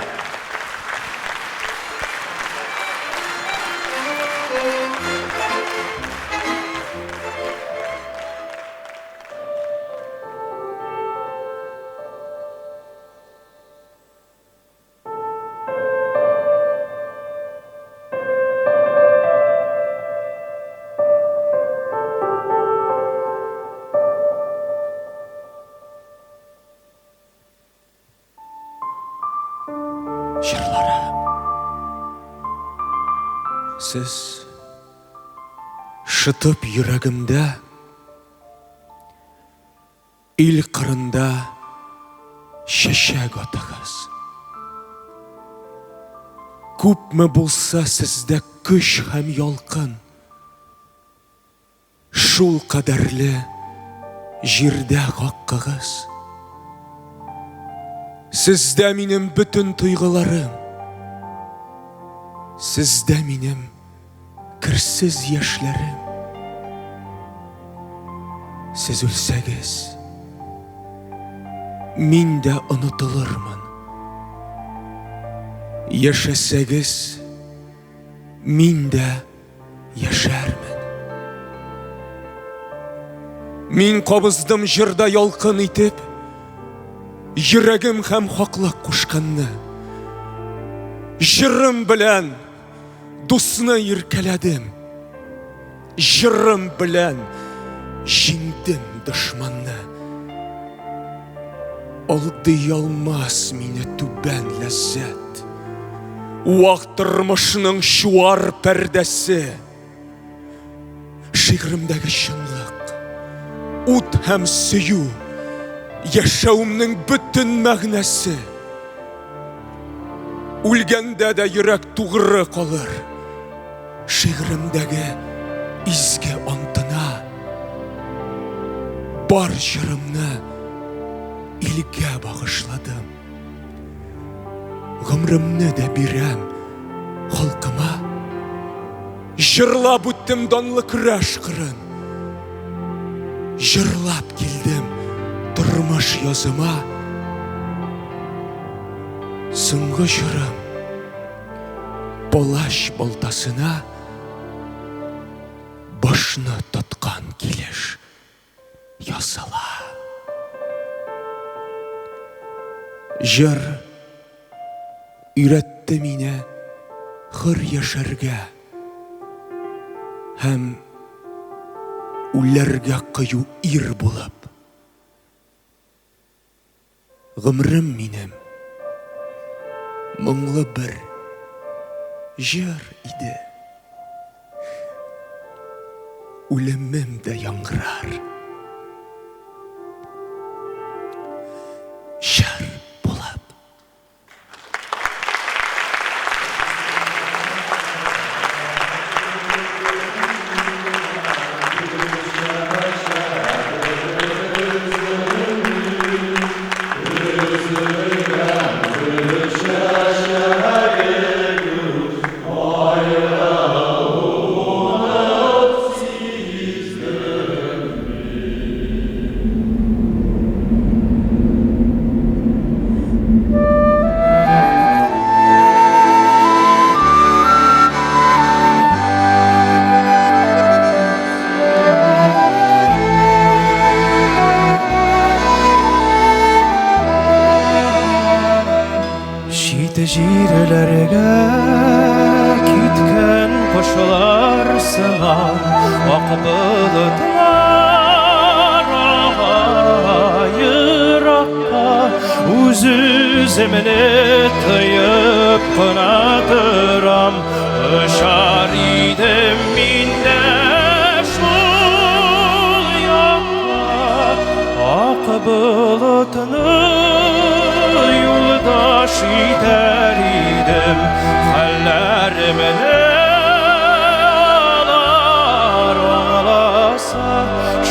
Җырлары. Сез шытып йөрәгемдә Ил кырында чәчәк атыгыз. Күпме булса сездә көч һәм ялкын, Шул кадәрле җирдә хаккыгыз. Сездә минем бөтен тойгыларым, Сездә минем керсез яшьләрем. Сез үлсәгез, мин дә онытылырмын. Яшәсәгез, мин дә яшәрмен. Мин кабыздым җырда ялкын итеп, йөрәгем һәм хаклык кушканны. Җырым белән дусны иркәләдем. Җырым белән җиңдем дошманны. Алдый алмас мине түбән ләззәт. Вак тормышның чуар пәрдәсе. Шигъремдәге чынлык, ут һәм сөю, яшәүемнең бөтен мәгънәсе. Үлгәндә дә йөрәк тугры калыр. Шигъремдәге изге антына. Бар җырымны илгә багышладым. Гомремне дә бирәм халкыма. Җырлап үттем данлы көрәш кырын. Җырлап килдем тормыш языма. Соңгы җырым палач балтасына башны тоткан килеш языла. Җыр өйрәтте мине хөр яшәргә һәм үләргә кыю ир булып. Гомрем минем моңлы бер җыр иде. Үлемем дә яңгырар. Җыр булып. Чит җирләргә киткән кошлар сыман ак болытлар ага еракка үз-үземне тыеп кына торам очар идем мин дә шул якка ак болытны юлдаш итәр идем хәлләремне алар аңласа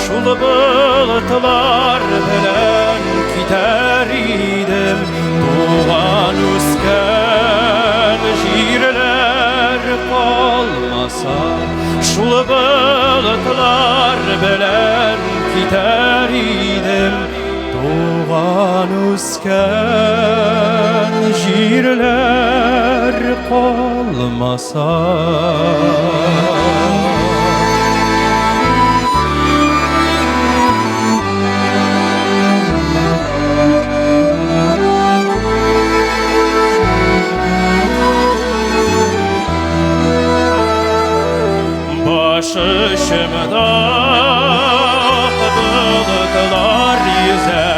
шул болытлар белән китәр идем туган үскән җирләр калмаса шул болытлар белән китәр идем туган. Туган үскән җирләр калмаса. Баш очымда ак болытлар йөзә,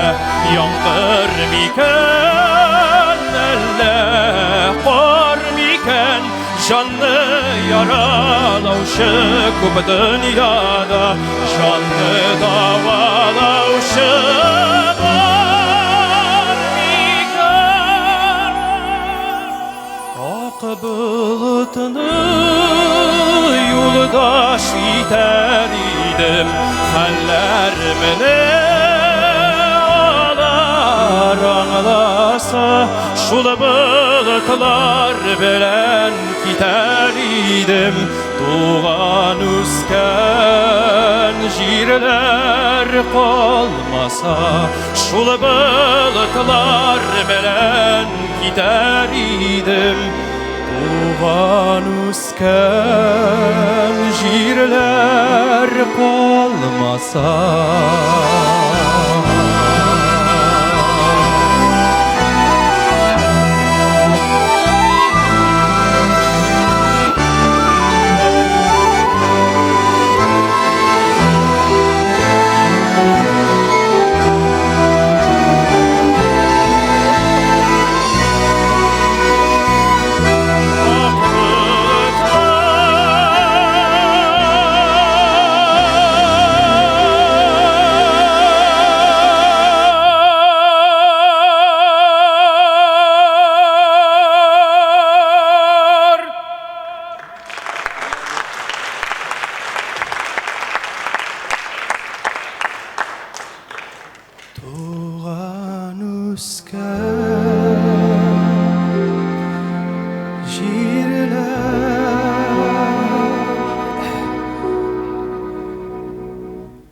яңгыр микән, әллә кар микән, җанны яралаучы күп дөньяда, җанны дәвалаучы бар микән? Ак болытны юлдаш итәр идем, хәлләремне алар аңласа, шул болытлар белән китәр идем, туган үскән җирләр калмаса, шул болытлар белән китәр идем, туган үскән җирләр калмаса. Туган үскән җирләр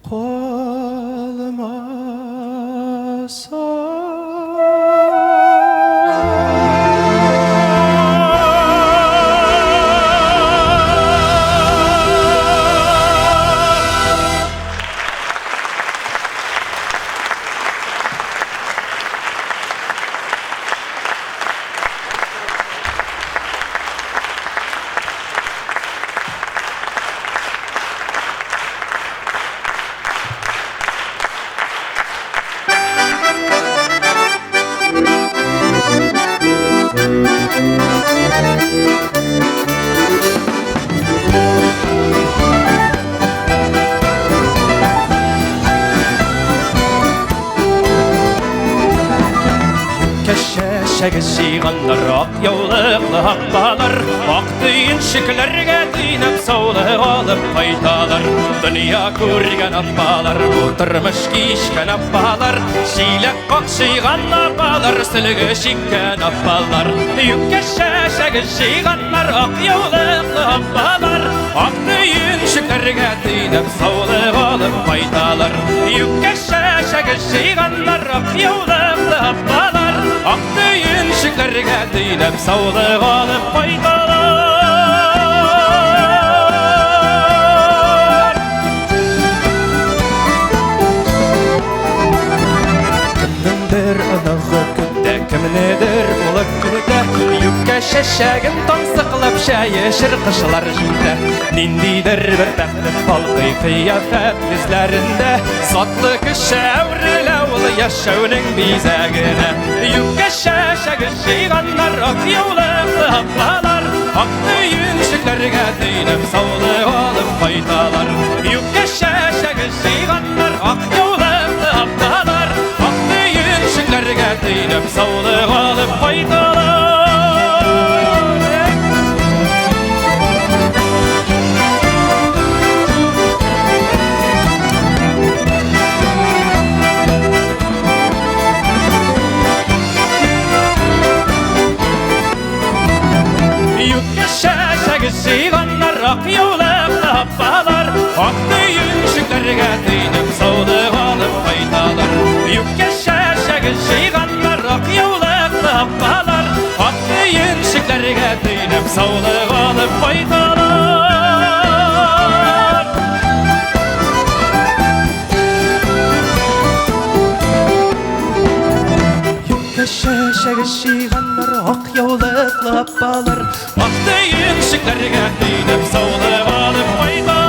калмаса. Чәчәге җыйганнар, ак яулыклы аппалар, ак төенчекләргә төйнәп саулык алып кайталар. Дөнья күргән аппалар, бу тормыш кичкән аппалар, чиләк какшыйган апалар, сөлге чиккән аппалар. Юкка чәчәге җыйганнар, ак яулыклы аппалар, ак төенчекләргә төйнәп саулык алып кайталар. Юкка чәчәге җыйганнар, ак яулыклы аппалар, ак төенчекләргә төйнәп саулык алып кайталар. Кемнеңдер оныгы көтә, кемнедер улы көтә, юкка чәчәген тансыклап чәй эчер кышлар җитә. Ниндидер бер бәхет балкый кыяфәт йөзләрендә, затлы кеше әверелә ул яшәүнең бизәгенә. Юкка чәчәге җыйганнар, ак яулыклы апалар, ак төенчекләргә төйнәп саулык алып кайталар. Юкка чәчәге җыйганнар, ак яулыклы апалар, ак төенчекләргә төйнәп саулык алып кайталар. Юкка чәчәге җыйганнар, ак яулыклы апалар, ак төенчекләргә төйнәп саулык алып кайталар. Юкка чәчәге җыйганнар, саулык алып кайталар. Юкә чәчәге җыйганнар, ак яулыклы апалар, ак төенчекләргә төйнәп саулык алып кайталар.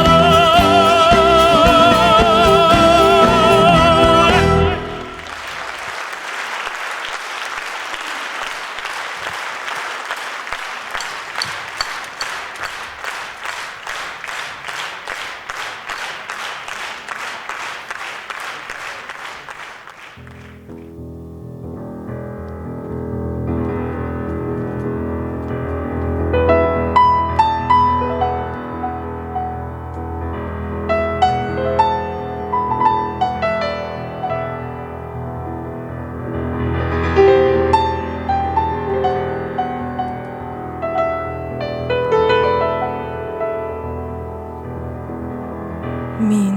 Мин.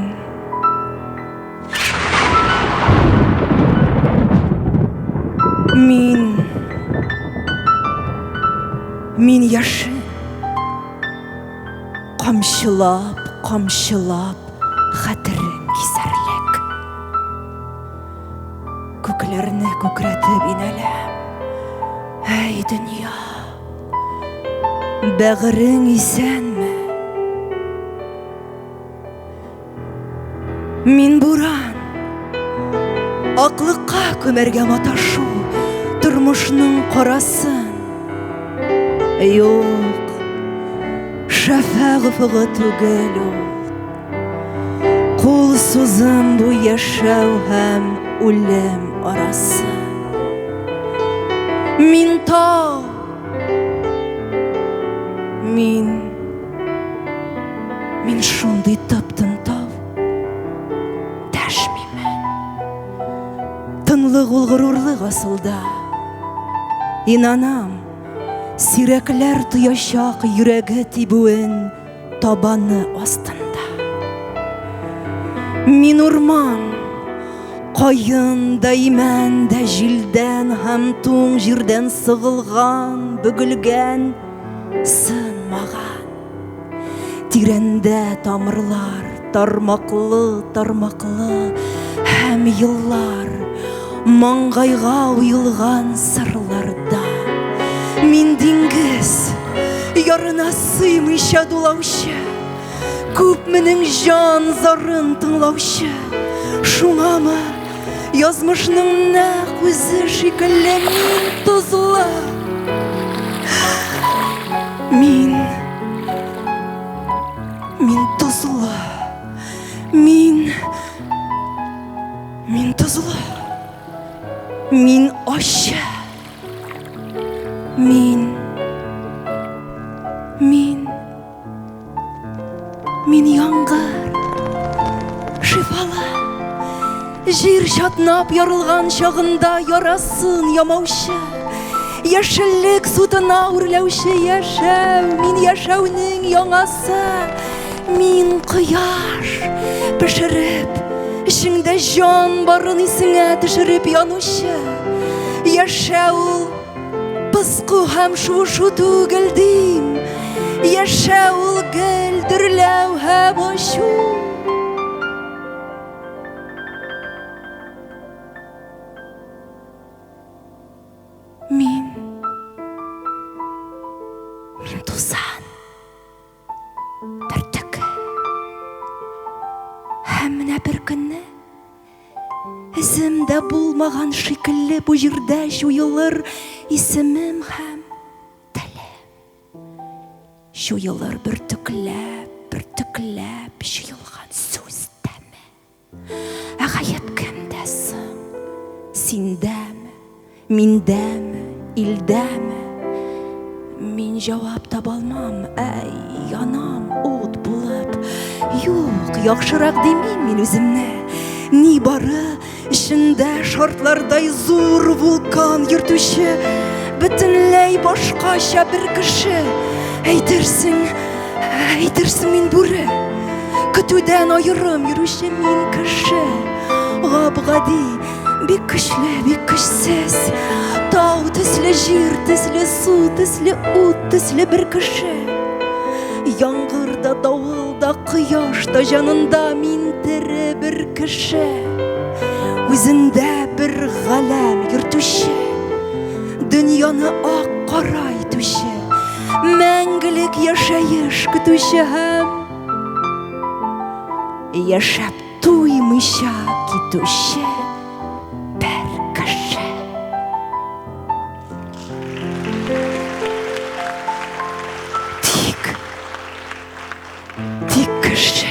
Мин. Мин яшен. Камчылап, камчылап, хәтерең кисәрлек. Күкләрне күкрәтеп инәләм. Әй, дөнья! Бәгырең исәнме? Мин буран, аклыкка күмәргә маташу тормышның карасын. Юк, шәфәгъ офыгы түгел ул. Кул сузым бу яшәү һәм үлем арасы. Мин тау, мин, мин шундый тып-тын тау. Дәшмимен. Тынлык ул горурлык асылда. Инанам, сирәкләр тоячак йөрәге тибүен табаны астында. Мин урман, каен да, имән дә җилдән һәм туң җирдән сыгылган, бөгелгән, сынмаган. Тирәндә тамырлар, тармаклы, тармаклы һәм еллар маңгайга уелган сырларда. Мин диңгез, ярына сыймыйча дулаучы, күпменең җан зарын тыңлаучы. Шуңамы язмышның нәкъ үзе шикелле мин тозлы. Мин Мин тозлы. Мин Мин тозлы. Мин ачы. Мин Мин Мин яңгыр. Шифалы. Җир чатнап ярылган чагында ярасын ямаучы. Яшеллек сутына үрләүче яшәү, мин яшәүнең яңасы. Мин кояш пешереп, эчеңдә җан барын исеңә төшереп янучы. Яшәү ул пыску һәм шуышу түгел дим. Яшәү ул гел дөрләү һәм ачу. Мин Мин тузан бөртеге. Һәм менә бер көнне эзем дә булмаган шикелле бу җирдә җуелыр исемем һәм телем. Җуелыр бөртекләп, бөртекләп җыелган сүз тәме. Ә гаеп кемдә соң? Синдәме, миндәме, илдәме? Мин җавап таба алмам, әй, янам ут булып. Юк, яхшырак димим мин үземне. Ни бары эчендә шартлардай зур вулкан йөртүче, бөтенләй башкача бер кеше. Әйтерсең, әйтерсең мин бүре. Көтүдән аерым йөрүче мин кеше. Гап-гади, бик көчле, бик көчсез. Тау төсле, җир төсле, су төсле, ут төсле бер кеше. Яңгыр да, давыл да, кояш та җанында мин тере бер кеше. Үзендә бер галәм йөртүче, дөньяны ак кара итүче, мәңгелек яшәеш көтүче һәм яшәп туймыйча китүче бер кеше. Тик, тик кеше.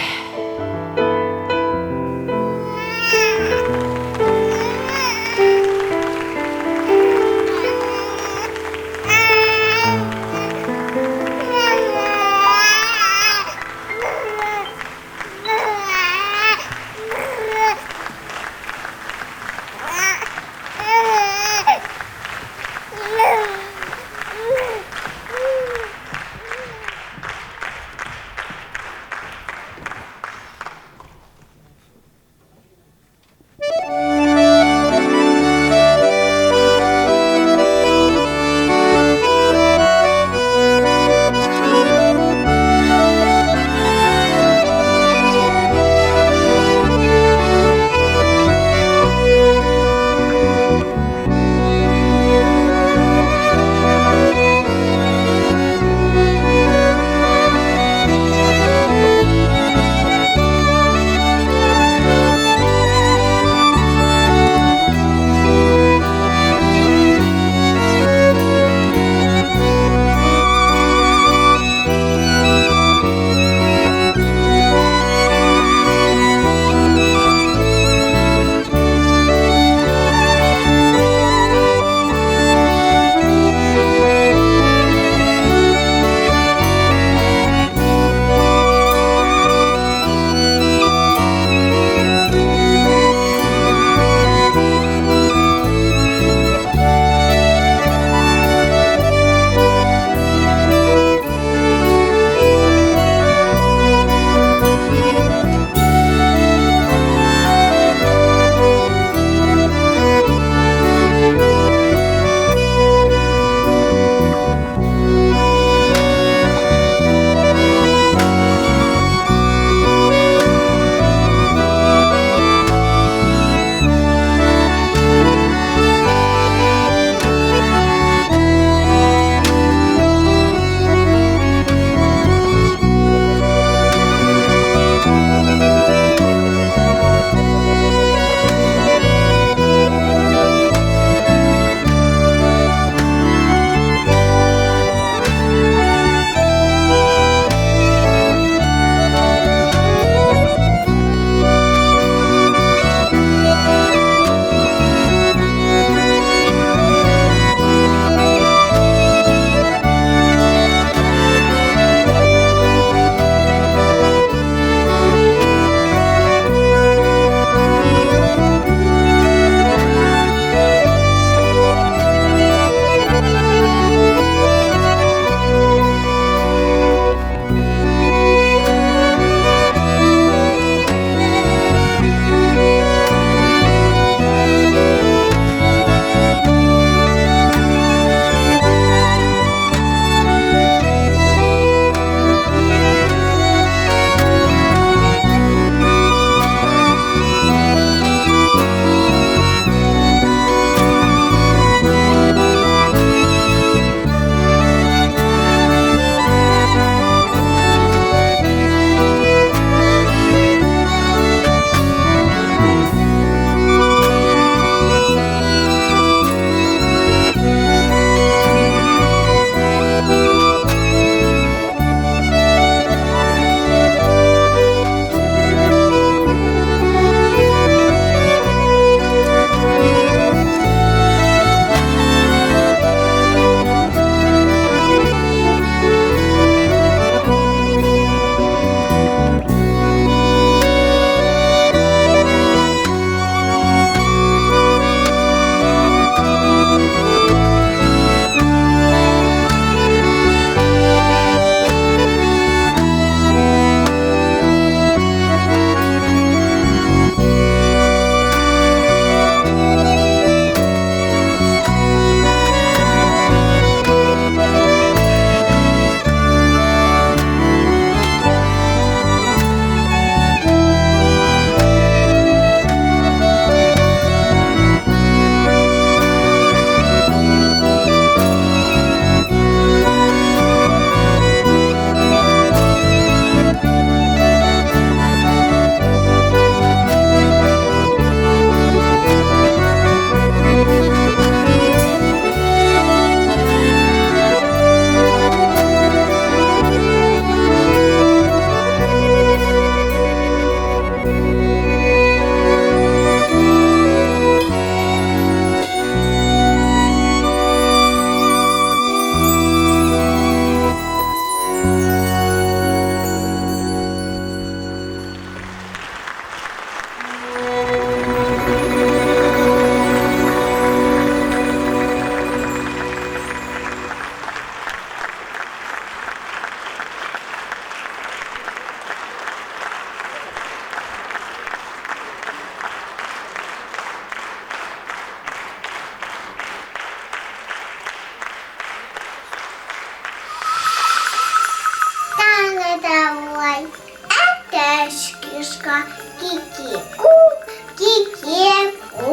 ашка Кики-кук, кики-кук.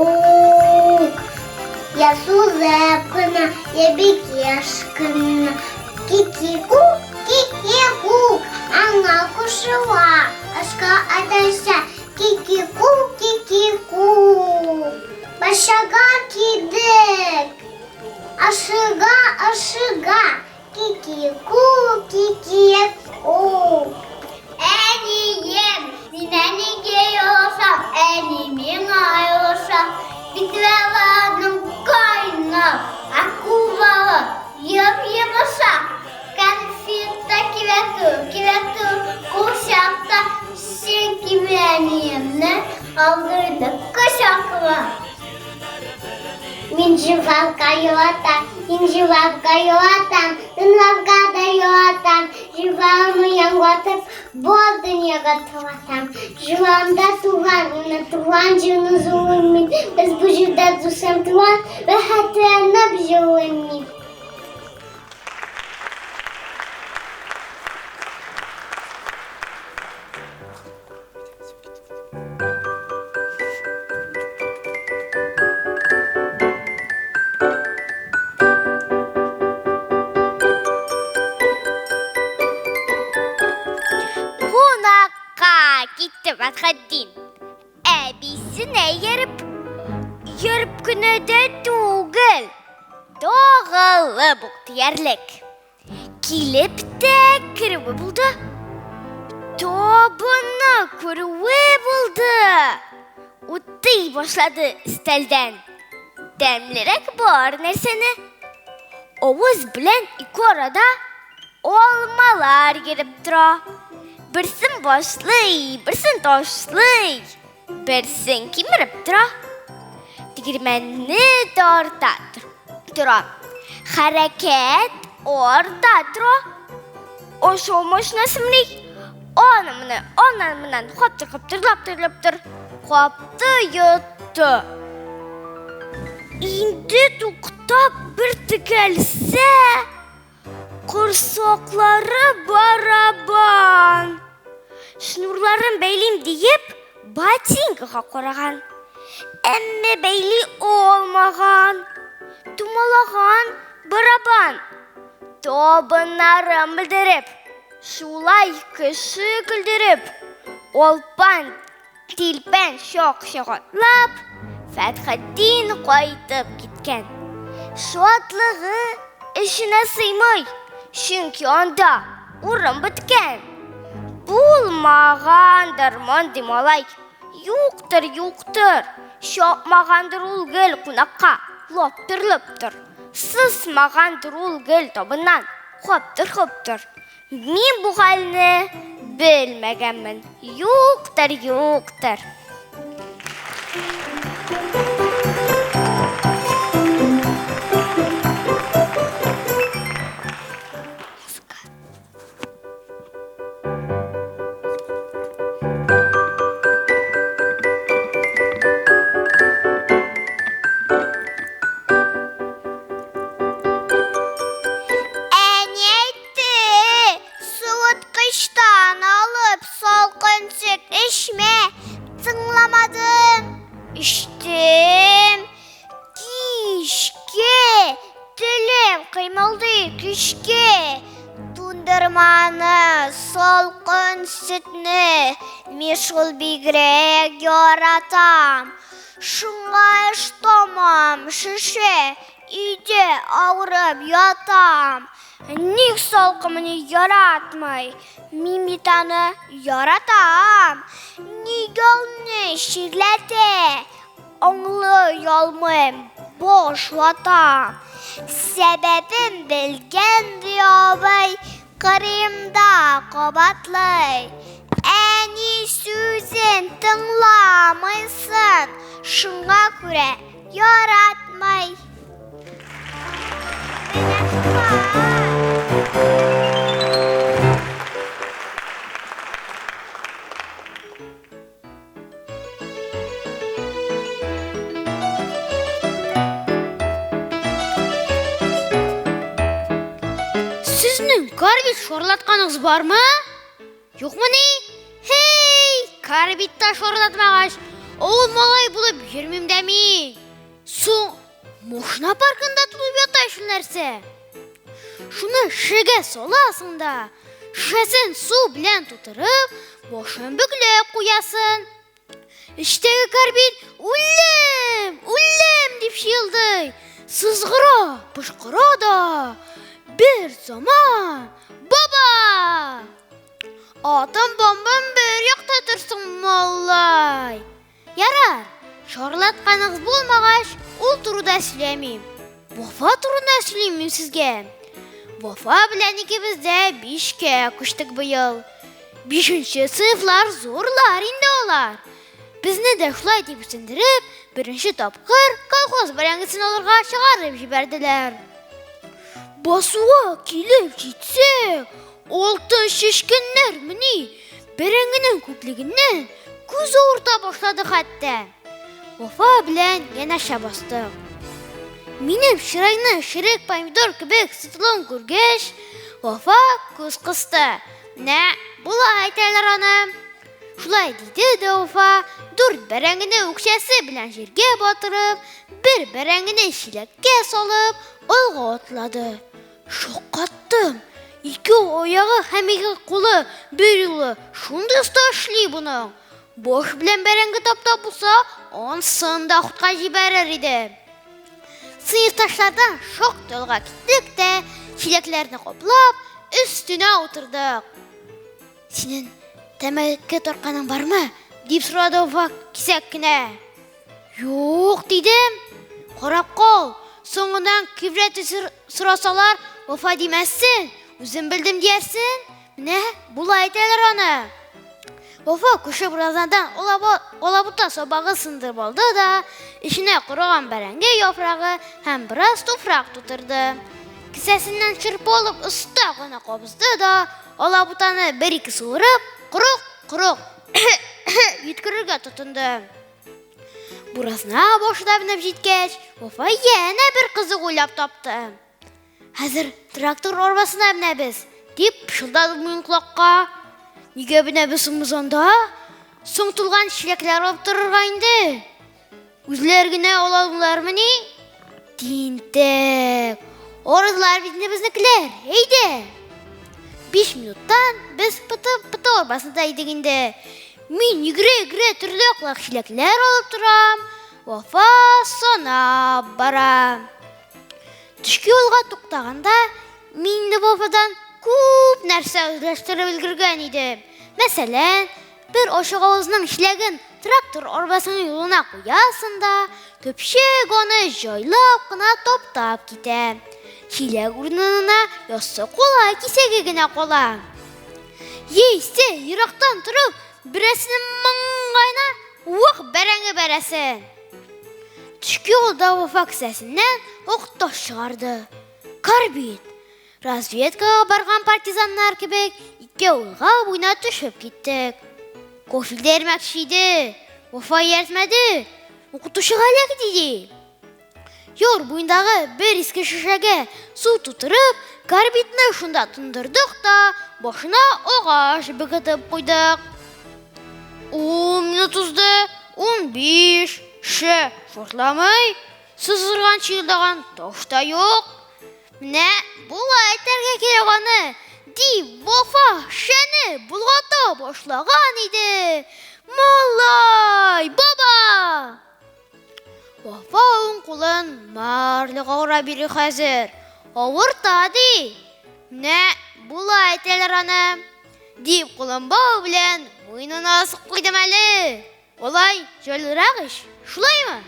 Я сузып кына, я бик еш кына. Кики-кук, кики-кук, аңа кушыла, ашка адаша. Кики-кук, кики-кук. Башага кидек. Ашыга, ашыга. Кики-ку, кики-ку. Әнием, мин әнигә елашам, әни миңа елаша. Битләренең кайнар, акулалы, йом-йомшак. Конфетта кибәтү, кибәтү, курчакта, чөнки мин әниемне алдырды кочакла. Мин жвавка юатам, мин жвавка юатам, жвавка да юатам, жвавымны яңгыратып, бар дөньяга таратам. Жвавымда туган, уны туган җирне зурлыйм мин. Без бу җирдә дусым туган, рәхәтләнеп җырлыйм мин. Кунакка китте Фәтхетдин. Әбисенә йөреп, йөреп кенә дә түгел, тагылып ук диярлек. Килеп тә керүе булды. Табынны күрүе булды. Утый башлады өстәлдән. Тәмлерәк бар нәрсәне. Авыз белән ике арада алмалар йөреп тора. Берсен башлый, берсен ташлый, берсен кимереп тора. Тегермәнне тарта тора. Хәрәкәт арта тора. Ашау машинасымыни? Аны-моны, аннан-моннан каптыр-каптыр, лаптыр-лоптыр. Капты, йотты. Инде туктап бер текәлсә, Корсаклары барабан. Шнурларын бәйлим диеп, ботинкага караган. Әмма бәйли алмаган. Тумалаган барабан. Табыннарын белдереп, шулай кеше көлдереп, алпан Тилпән чак-чак атлап, Фәтхетдин кайтып киткән. Шатлыгы эченә сыймый, чөнки анда урын беткән. Булмагандыр мондый малай, юктыр, юктыр, чапмагандыр ул гел кунакка, лаптыр-лоптыр, сысмагандыр ул гел табыннан, хаптыр-хоптыр. Мин бу хәлне белмәгәнмен. Юктыр, юктыр. Әни Әйтте, суыткычтан алып салкын сөт эчмә. Тыңламадым. Эчтем. Кичкә телем кыймылдый көчкә. Тундырманы, салкын сөтне мин шул бигрәк яратам. Шуңа эш тамам шешә, өйдә авырып ятам. Ник салкынны яратмый? Мин бит аны яратам. Нигә ул мине чирләтә? Аңлый алмыйм, баш ватам. Сәбәбен белгән ди абый, кырыемда кабатлый. Әни сүзен тыңламыйсың, шуңа күрә яратмый. Сезнең карбид шарлатканыгыз бармы? Юкмыни? Һей! Карбидта шарлатмагач, авыл малай булып йөрмим дә мин. Соң, машина паркында тулып ята шул нәрсә. Шуны шешәгә саласың да, шешәсен су белән тутырып, башын бөкләп куясың. Эчтәге карбид үлем, үлем дип чыелдый. Сызгыра, пышкыра да. Бер заман, баба! Атом бомбам бер якта торсын, малай. Ярар, шарлатканыгыз булмагач, ул турыда сөйләмим. Вафа турында сөйлим мин сезгә. Вафа белән икебез дә бишкә күчтек быел. Бишенче сыйныфлар зурлар инде алар. Безне дә шулай дип үсендереп, беренче тапкыр колхоз бәрәңгесен алырга чыгарып җибәрделәр. Басуга килеп җитсәк, алтын чәчкәннәр мени, бәрәңгенең күплегеннән күз авырта башлады хәтта. Вафа белән янәшә бастык. Минем чырайны черек помидор кебек сытылуын күргәч, Вафа күз кысты. Менә болай әйтәләр аны. Шулай диде дә Вафа, дүрт бәрәңгене үкчәсе белән җиргә батырып, бер бәрәңгене чиләккә салып, алга атлады. Шаккаттым. Ике аягы һәм ике кулы берьюлы шундый оста эшли моның. Баш белән бәрәңге таптап булса, ансын да хутка җибәрер иде. Сыйныфташлардан шактый алга киттек тә, чиләкләрне каплап, өстенә утырдык. Синең тәмәке тартканың бармы? дип сорады Вафа кисәк кенә. Юк, дидем. Карап кал, соңыннан кибрәте сорасалар, Вафа димәссең, үзем белдем диярсең. Менә болай әйтәләр аны. Вафа күрше буразнадан алабута сабагы сындырып алды да, эченә корыган бәрәңге яфрагы һәм бераз туфрак тутырды. Кесәсеннән шырпы алып оста гына кабызды да, алабутаны бер-ике суырып, корык-корык йөткерергә тотынды. Буразна башына менеп җиткәч, Вафа янә бер кызык уйлап тапты. Хәзер трактор арбасына менәбез, дип пышылдады муен колакка. Нигә менәбез соң без анда? Соң тулган чиләкләр алып торырга инде. Үзләр генә ала алмыйлармыни? Тинтәк! Арыдылар бит инде безнекеләр. Әйдә! 5 минуттан без пыты-пыты арбасында идек инде. Мин йөгерә-йөгерә төрле яклак чиләкләр алып торам. Вафа санап бара. Төшке юлга туктаганда, мин инде Вафадан күп нәрсә үзләштереп өлгергән идем. Мәсәлән, бер ачык авызның чиләген трактор арбасының юлына куясың да, төпчек аны җайлап кына таптап китә. Чиләк урынына яссы кола кисәге генә кала. Яисә ерактан торып, берәрсенең маңгаена вак бәрәңге бәрәсең. Төшке юлда Вафа кесәсеннән ук таш чыгарды. Карбид. Разведкага барган партизаннар кебек ике елга буена төшеп киттек. Кофе дә эрмәкче иде. Вафа ияртмәде. Укытучыга эләк диде. Яр буендагы бер иске шешәгә су тутырып, карбидны шунда тондырдык та, башына агач бекетеп куйдык. 10 минут узды, 15, шешә шартламый, сызгырган чыелдаган таш та юк. Менә болай әйтергә кирәк аны, дип Вафа шешәне болгата башлаган иде. Малай, баба! Вафа уң кулын марлыга ура бирә хәзер. Авырта, ди. Менә болай әйтәләр аны. Дип кулын бау белән муенына асып куйдым әле. Алай җайлырак ич, шулаймы?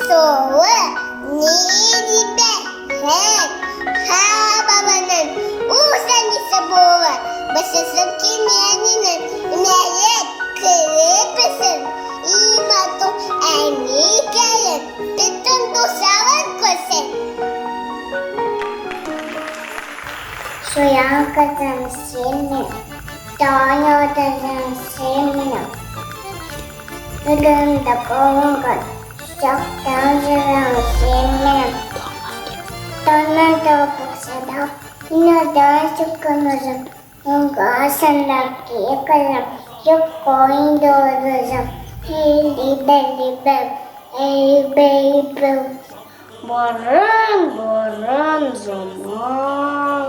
суы нинди бәхет! Һәр бабаның үз әнисе булуы, башасын кими әнинең, мәет керепесен, и матур әникәен, бөтен дусларын күрсен. Шаян кызым син минем, таң йолдызым син минем. Гөлемдә калган чактан җырым син минем. Таңнан торып бакчада, Дөньядан чыккан үзем. Уңгасында кызым, Юкка инде озын. Әй-бәй-бәй, әй-бәй-бәй. Борын-борын заман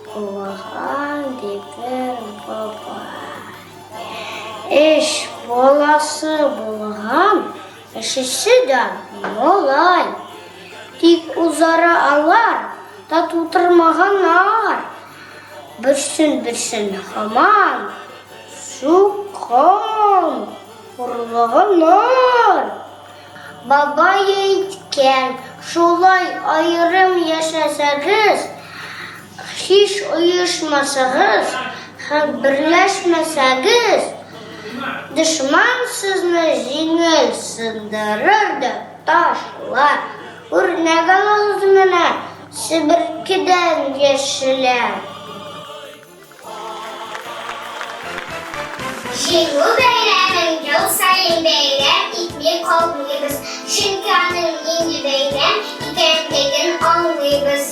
булган ди бер бабай. Өч баласы булган, өчесе дә малай. Тик үзара алар тату тормаганнар. Берсен-берсен һаман суккан, хурлаганнар. Бабай әйткән, шулай аерым яшәсәгез, һич оешмасагыз һәм берләшмәсәгез, дошман сезне җиңел сындырыр да ташлар. Үрнәк алыгыз менә себеркедән, яшьләр! Җиңү бәйрәмен ел саен бәйрәм итми калмыйбыз, чөнки аның нинди бәйрәм икәнлеген аңлыйбыз.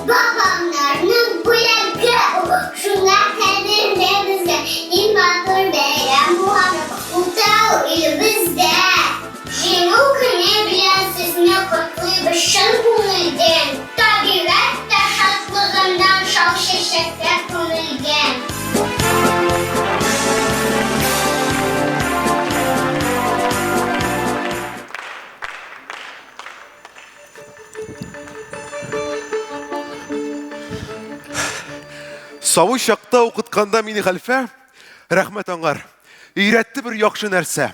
Бабамнарның бүләге ул, шуңа кадерле безгә. Иң матур бәйрәм булганы утрау илебездә. Җиңү көне белән сезне котлыйбыз чын күңелдән. Табигать тә шатлыгыннан шау чәчәккә күмелгән. Сабый чакта укытканда мине хәлфә, рәхмәт аңар, өйрәтте бер яхшы нәрсә.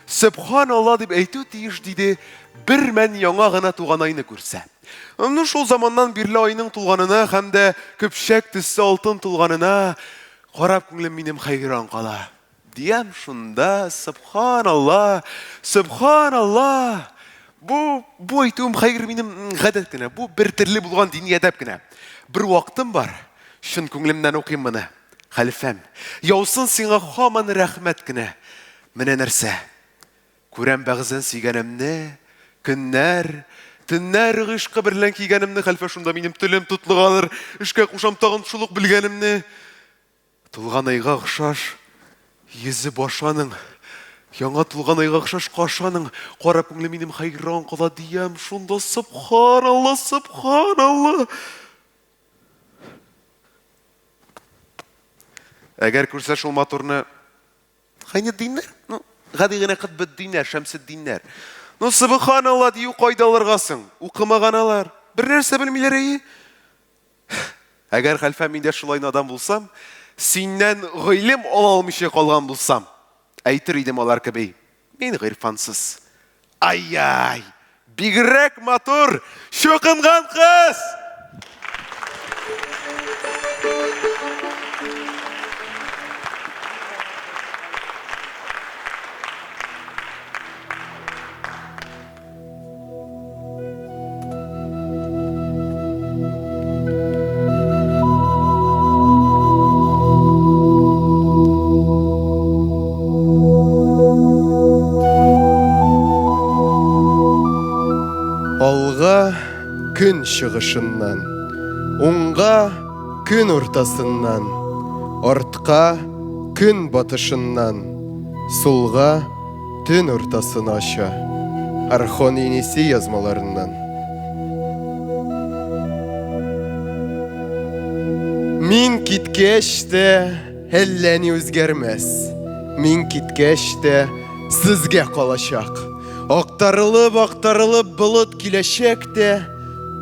Сөбханалла дип әйтү тиеш, диде, бер мән яңа гына туган айны күрсә. Ну, шул заманнан бирле айның тулганына һәм дә көпчәк төсле алтын тулганына карап күңелем минем хәйран кала. Диям шунда, сөбханалла, сөбханалла. Бу, бу әйтүем хәер минем гадәт кенә, бу бер төрле булган дини әдәп кенә. Бер вакытым бар, чын күңелемнән укыйм моны. Хәлфәм, яусын сиңа һаман рәхмәт кенә. Менә нәрсә. Күрәм бәгъзен сөйгәнемне, көннәр, төннәр гыйшкы берлән кигәнемне, хәлфә шунда минем телем тотлыгалыр, эшкә кушам тагын шул ук белгәнемне. Тулган айга охшаш йөзе башы аның, яңа тулган айга охшаш кашы аның, кара күңеле минем хәйран кала диям шунда, сөбханалла, сөбханалла. Әгәр күрсә шул матурны Гайнетдиннәр, ну, гади генә Кытбетдиннәр, Шәмсетдиннәр. Ну, сөбханалла дию кайда алырга соң? Укымаган алар. Бер нәрсә белмиләр, әйе. Әгәр хәлфә мин дә шулай надан булсам, синнән гыйлем ала алмыйча калган булсам, әйтер идем алар кеби, мин гыйрфансыз. Ай-яй! Бигрәк матур! Чукынган кыз! Алга көн чыгышыннан, уңга көн уртасыннан, артка көн батышыннан, сулга Төн уртасын ача. Орхон-Енисей язмаларыннан. Мин киткәч тә әллә ни үзгәрмәс. Мин киткәч тә сезгә калачак. Актарылып-актарылып болыт киләчәк тә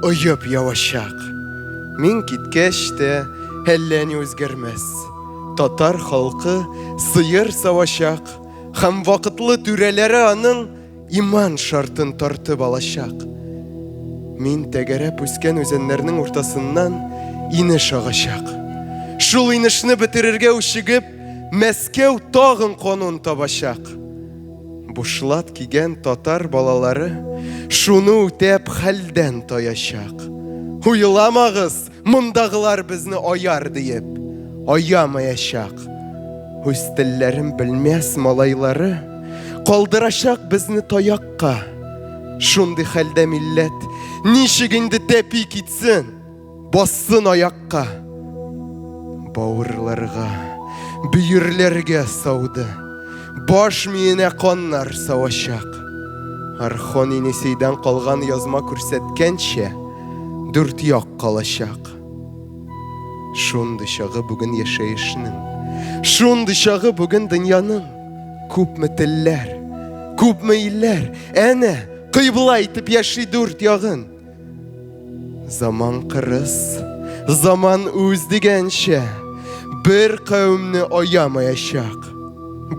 оеп явачак. Мин киткәч тә әллә ни үзгәрмәс. Татар халкы сыер савачак. Һәм вакытлы түрәләре аның Иман шартын тартып алачак. Мин тәгәрәп үскән үзәннәрнең уртасыннан инеш агачак. Шул инешне бетерергә үчегеп, Мәскәү тагын канун табачак. Бушлат кигән татар балалары шуны үтәп хәлдән таячак. Уйламагыз, мондагылар безне аяр диеп, аямаячак. Үз телләрен белмәс малайлары калдырачак безне таякка. Шундый хәлдә милләт ничек инде тәпи китсен, бассын аякка. Бавырларга, бөерләргә сауды, баш миенә каннар савачак. Архон Енисейдан калган язма күрсәткәнчә, дүрт як калачак. Шундый чагы бүген яшәешнең, шундый чагы бүген дөньяның. Күпме телләр, күпме илләр, әнә, кыйбла итеп яши дүрт ягын. Заман кырыс, заман үз дигәнчә, бер кавемне аямаячак.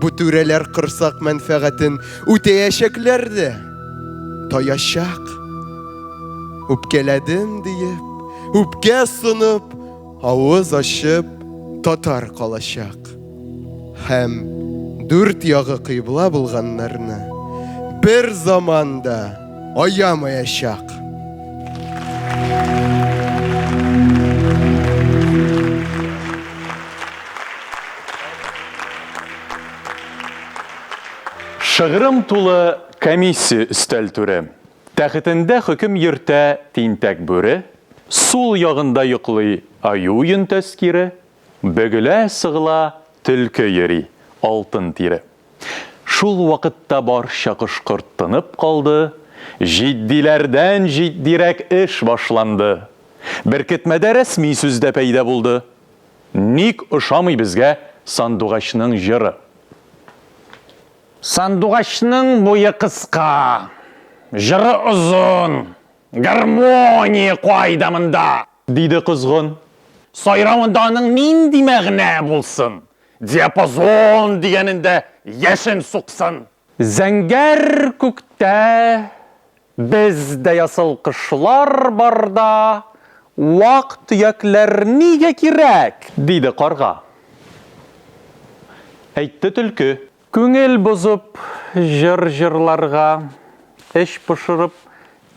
Бу түрәләр корсак мәнфәгатен үтәячәкләр дә, таячак. Үпкәләдем диеп, үпкә сынып, авыз ачып, татар калачак. Һәм дүрт ягы кыйбла булганнарны бер заман да аямаячак. Шыгрым тулы комиссия өстәл түре. Тәхетендә хөкем йөртә тинтәк бүре, Сул ягында йоклый аю йөнтәс кире, Бөгелә-сыгыла төлке йөри, алтын тире. Шул вакытта барча кош-корт тынып калды, Җитдиләрдән җитдирәк эш башланды. Беркетмәдә рәсми сүз дә пәйда булды. Ник ошамый безгә сандугачның җыры? Сандугачның буе кыска, җыры озын, гармония кайда монда? Диде козгын. Сайравында аның нинди мәгънә булсын? Диапазон дигәнендә яшен суксын! Зәңгәр күктә бездә ясыл кошлар барда, вак-төякләр нигә кирәк? Диде карга. Әйтте төлке. Күңел бозып җыр җырларга, эч пошырып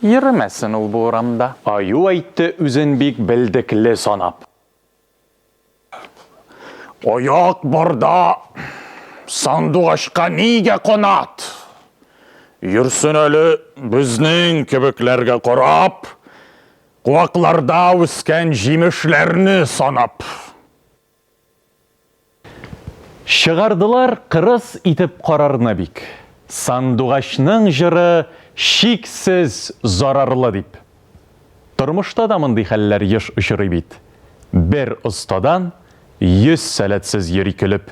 йөремәсен ул бу урамда. Аю әйтте үзен бик белдекле санап. Аяк барда сандугачка нигә канат? Йөрсен әле безнең кебекләргә карап, куакларда үскән җимешләрне санап. Чыгардылар кырыс итеп карарны бик. Сандугачның җыры чиксез зарарлы дип. Тормышта да мондый хәлләр еш очрый бит. Бер остадан 100 сәләтсез йөри көлеп.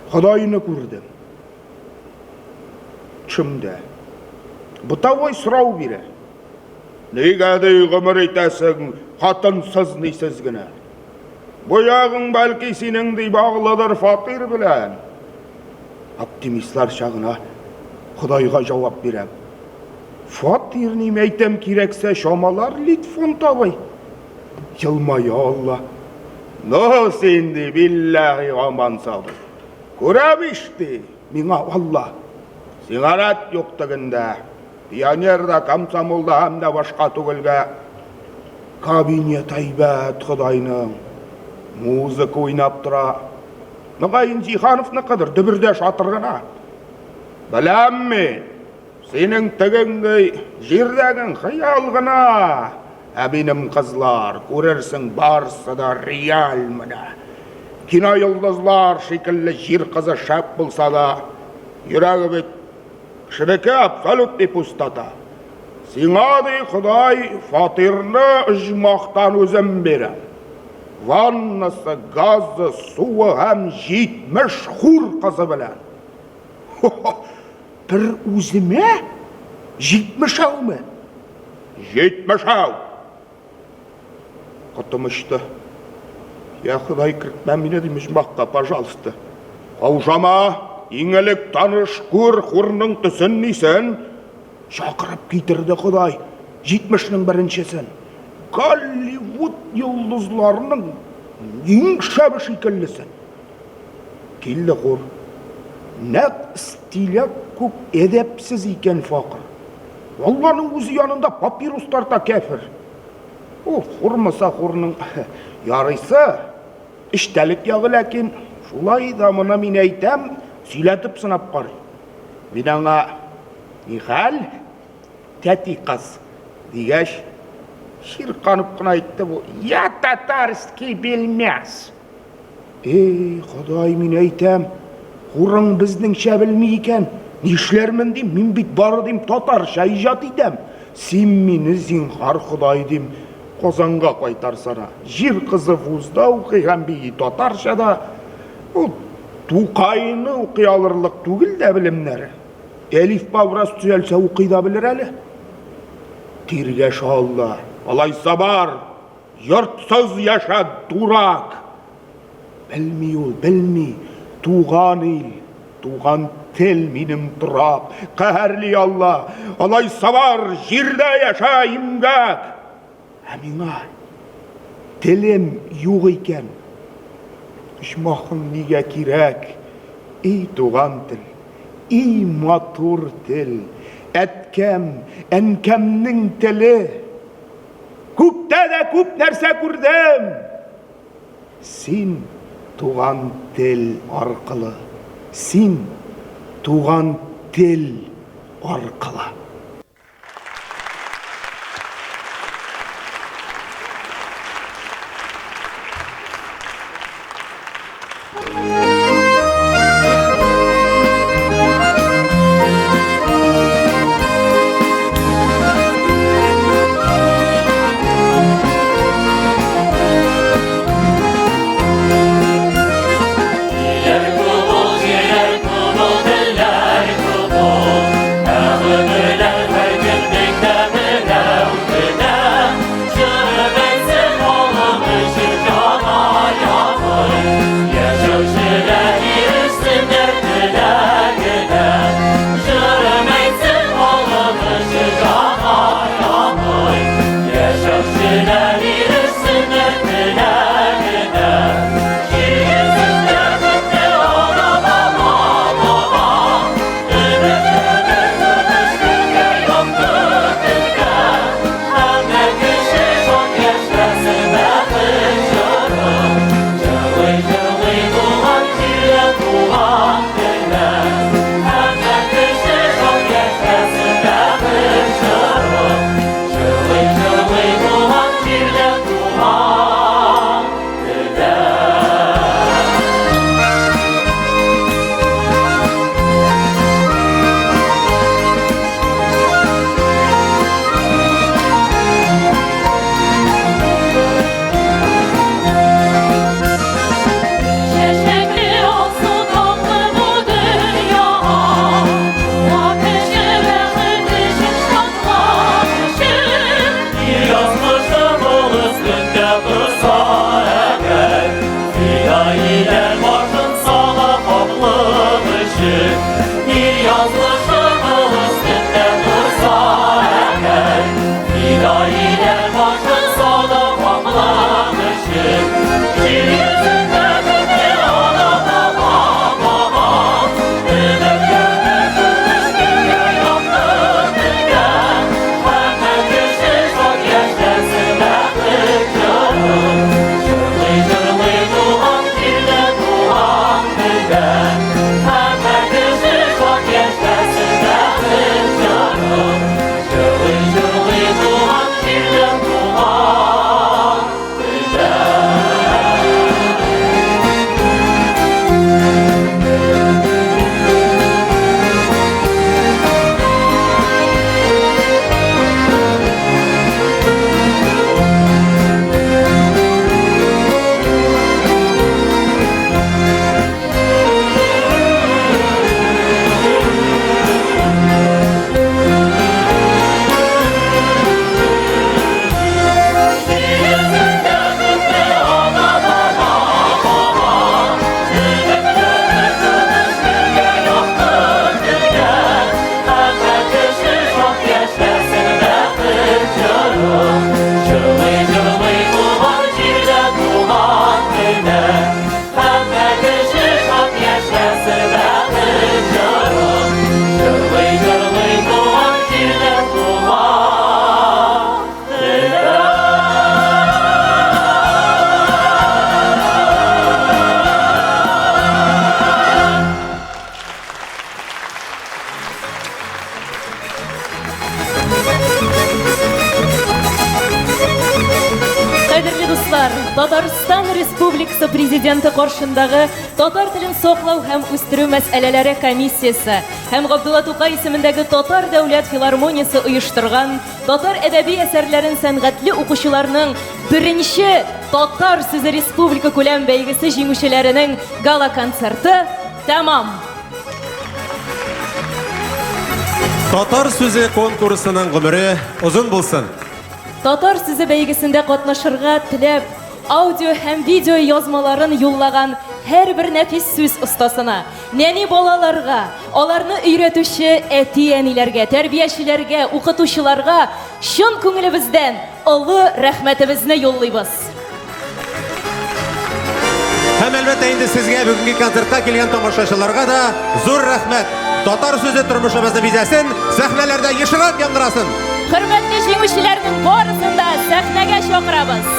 Ходайны күрдем. Төшемдә. Бытовой сорау бирә. Нигә ди гомер итәсең хатынсыз-нисез генә? Бу ягың бәлки синең ди баглыдыр фатир белән. Оптимистларча гына Ходайга җавап бирәм. Фатир ни мәйтәм кирәксә чамалар Литфонд абый. Елмая Алла. Ну син ди билләһи гаман сабыр. Күрәм ич, ди, миңа Алла. Сиңа рәт юк тегендә. Пионер да, комсомол да һәм дә башка түгелгә. Кабинет әйбәт Ходайның. Музыка уйнап тора. Мөгаен Җиһановныкыдыр, дөбердә шатыр гына. Беләм мин, Синең тегеңдәй җирдәгең хыял гына, ә минем кызлар, күрерсең, барсы да реаль менә. Кино йолдызлар шикелле җир кызы шәп булса да, йөрәге бит кешенеке абсолютный пустота. Сиңа, ди, Ходай, фатирны оҗмахтан үзем бирәм. Ваннасы, газы, суы һәм 70 хур кызы белән. Хо-хо! Бер үземә? Җитмешәүме? Җитмешәү! Котым очты. Я Ходай, кертмә мине, дим, оҗмахка, пожалуйста. Каушама, иң элек таныш күр хурның төсен нисен. Чакырып китерде Ходай җитмешнең беренчесен. Голливуд йолдызларының иң шәбе шикеллесен. Килде хур. Нәкъ стиляк күк әдәпсез икән факыр. Алланың үзе янында папирус тарта кяфер. Ул хурмаса хурның ярыйсы, эчтәлек ягы ләкин шулай да моны мин әйтәм, сөйләтеп сынап карый. Мин аңа нихәл, тәти кыз, дигәч, чирканып кына әйтте бу, я татарский белмәс. Эй, Ходай, мин әйтәм, хурың безнеңчә белми икән, нишләрмен дим, мин бит бары дим татарча иҗат итәм. Син мине, зинһар, Ходай дим, Казанга кайтарсана. Җир кызы вузда укый һәм бии татарча да. Ул Тукайны укый алырлык түгел дә белемнәре. Әлифба бераз төзәлсә укый да белер әле. Тиргәш Алла, алайса бар, Йортсыз яшә, дурак! Белми ул, белми, туган ил, туган тел минем торак. Каһәрли Алла, алайса бар, җирдә яшә, имгәк! Ә миңа телем юк икән, оҗмахың нигә кирәк? И туган тел, и матур тел, әткәм, әнкәмнең теле! Күктә дә күп нәрсә күрдем. Син туган тел аркылы. Син туган тел аркылы. Президенты каршындагы татар телен саклау һәм үстерү мәсьәләләре комиссиясе һәм Габдулла Тукай исемендәге Татар дәүләт филармониясе оештырган татар әдәби әсәрләрен сәнгатьле укучыларның беренче Татар сүзе республика күләм бәйгесе җиңүчеләренең гала-концерты тәмам. Татар сүзе конкурсының гомере озын булсын. Татар сүзе бәйгесендә катнашырга теләп, аудио һәм видео язмаларын юллаган һәрбер нәфис сүз остасына, нәни балаларга, аларны өйрәтүче әти-әниләргә, тәрбиячеләргә, укытучыларга чын күңелебездән олы рәхмәтебезне юллыйбыз. Һәм әлбәттә инде сезгә бүгенге концертка килгән тамашачыларга да зур рәхмәт. Татар сүзе тормышыбызны бизәсен, сәхнәләрдә ешрак яңгырасын. Хөрмәтле җиңүчеләрнең барысын да сәхнәгә чакырабыз.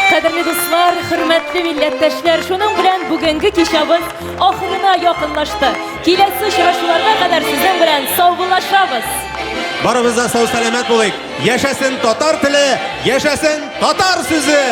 Кадерле дуслар, хөрмәтле милләттәшләр, шуның белән бүгенге кичәбез ахырына якынлашты. Киләсе очрашуларга кадәр сезнең белән саубуллашабыз. Барыбыз да сау сәламәт булыйк. Яшәсен татар теле, яшәсен татар сүзе!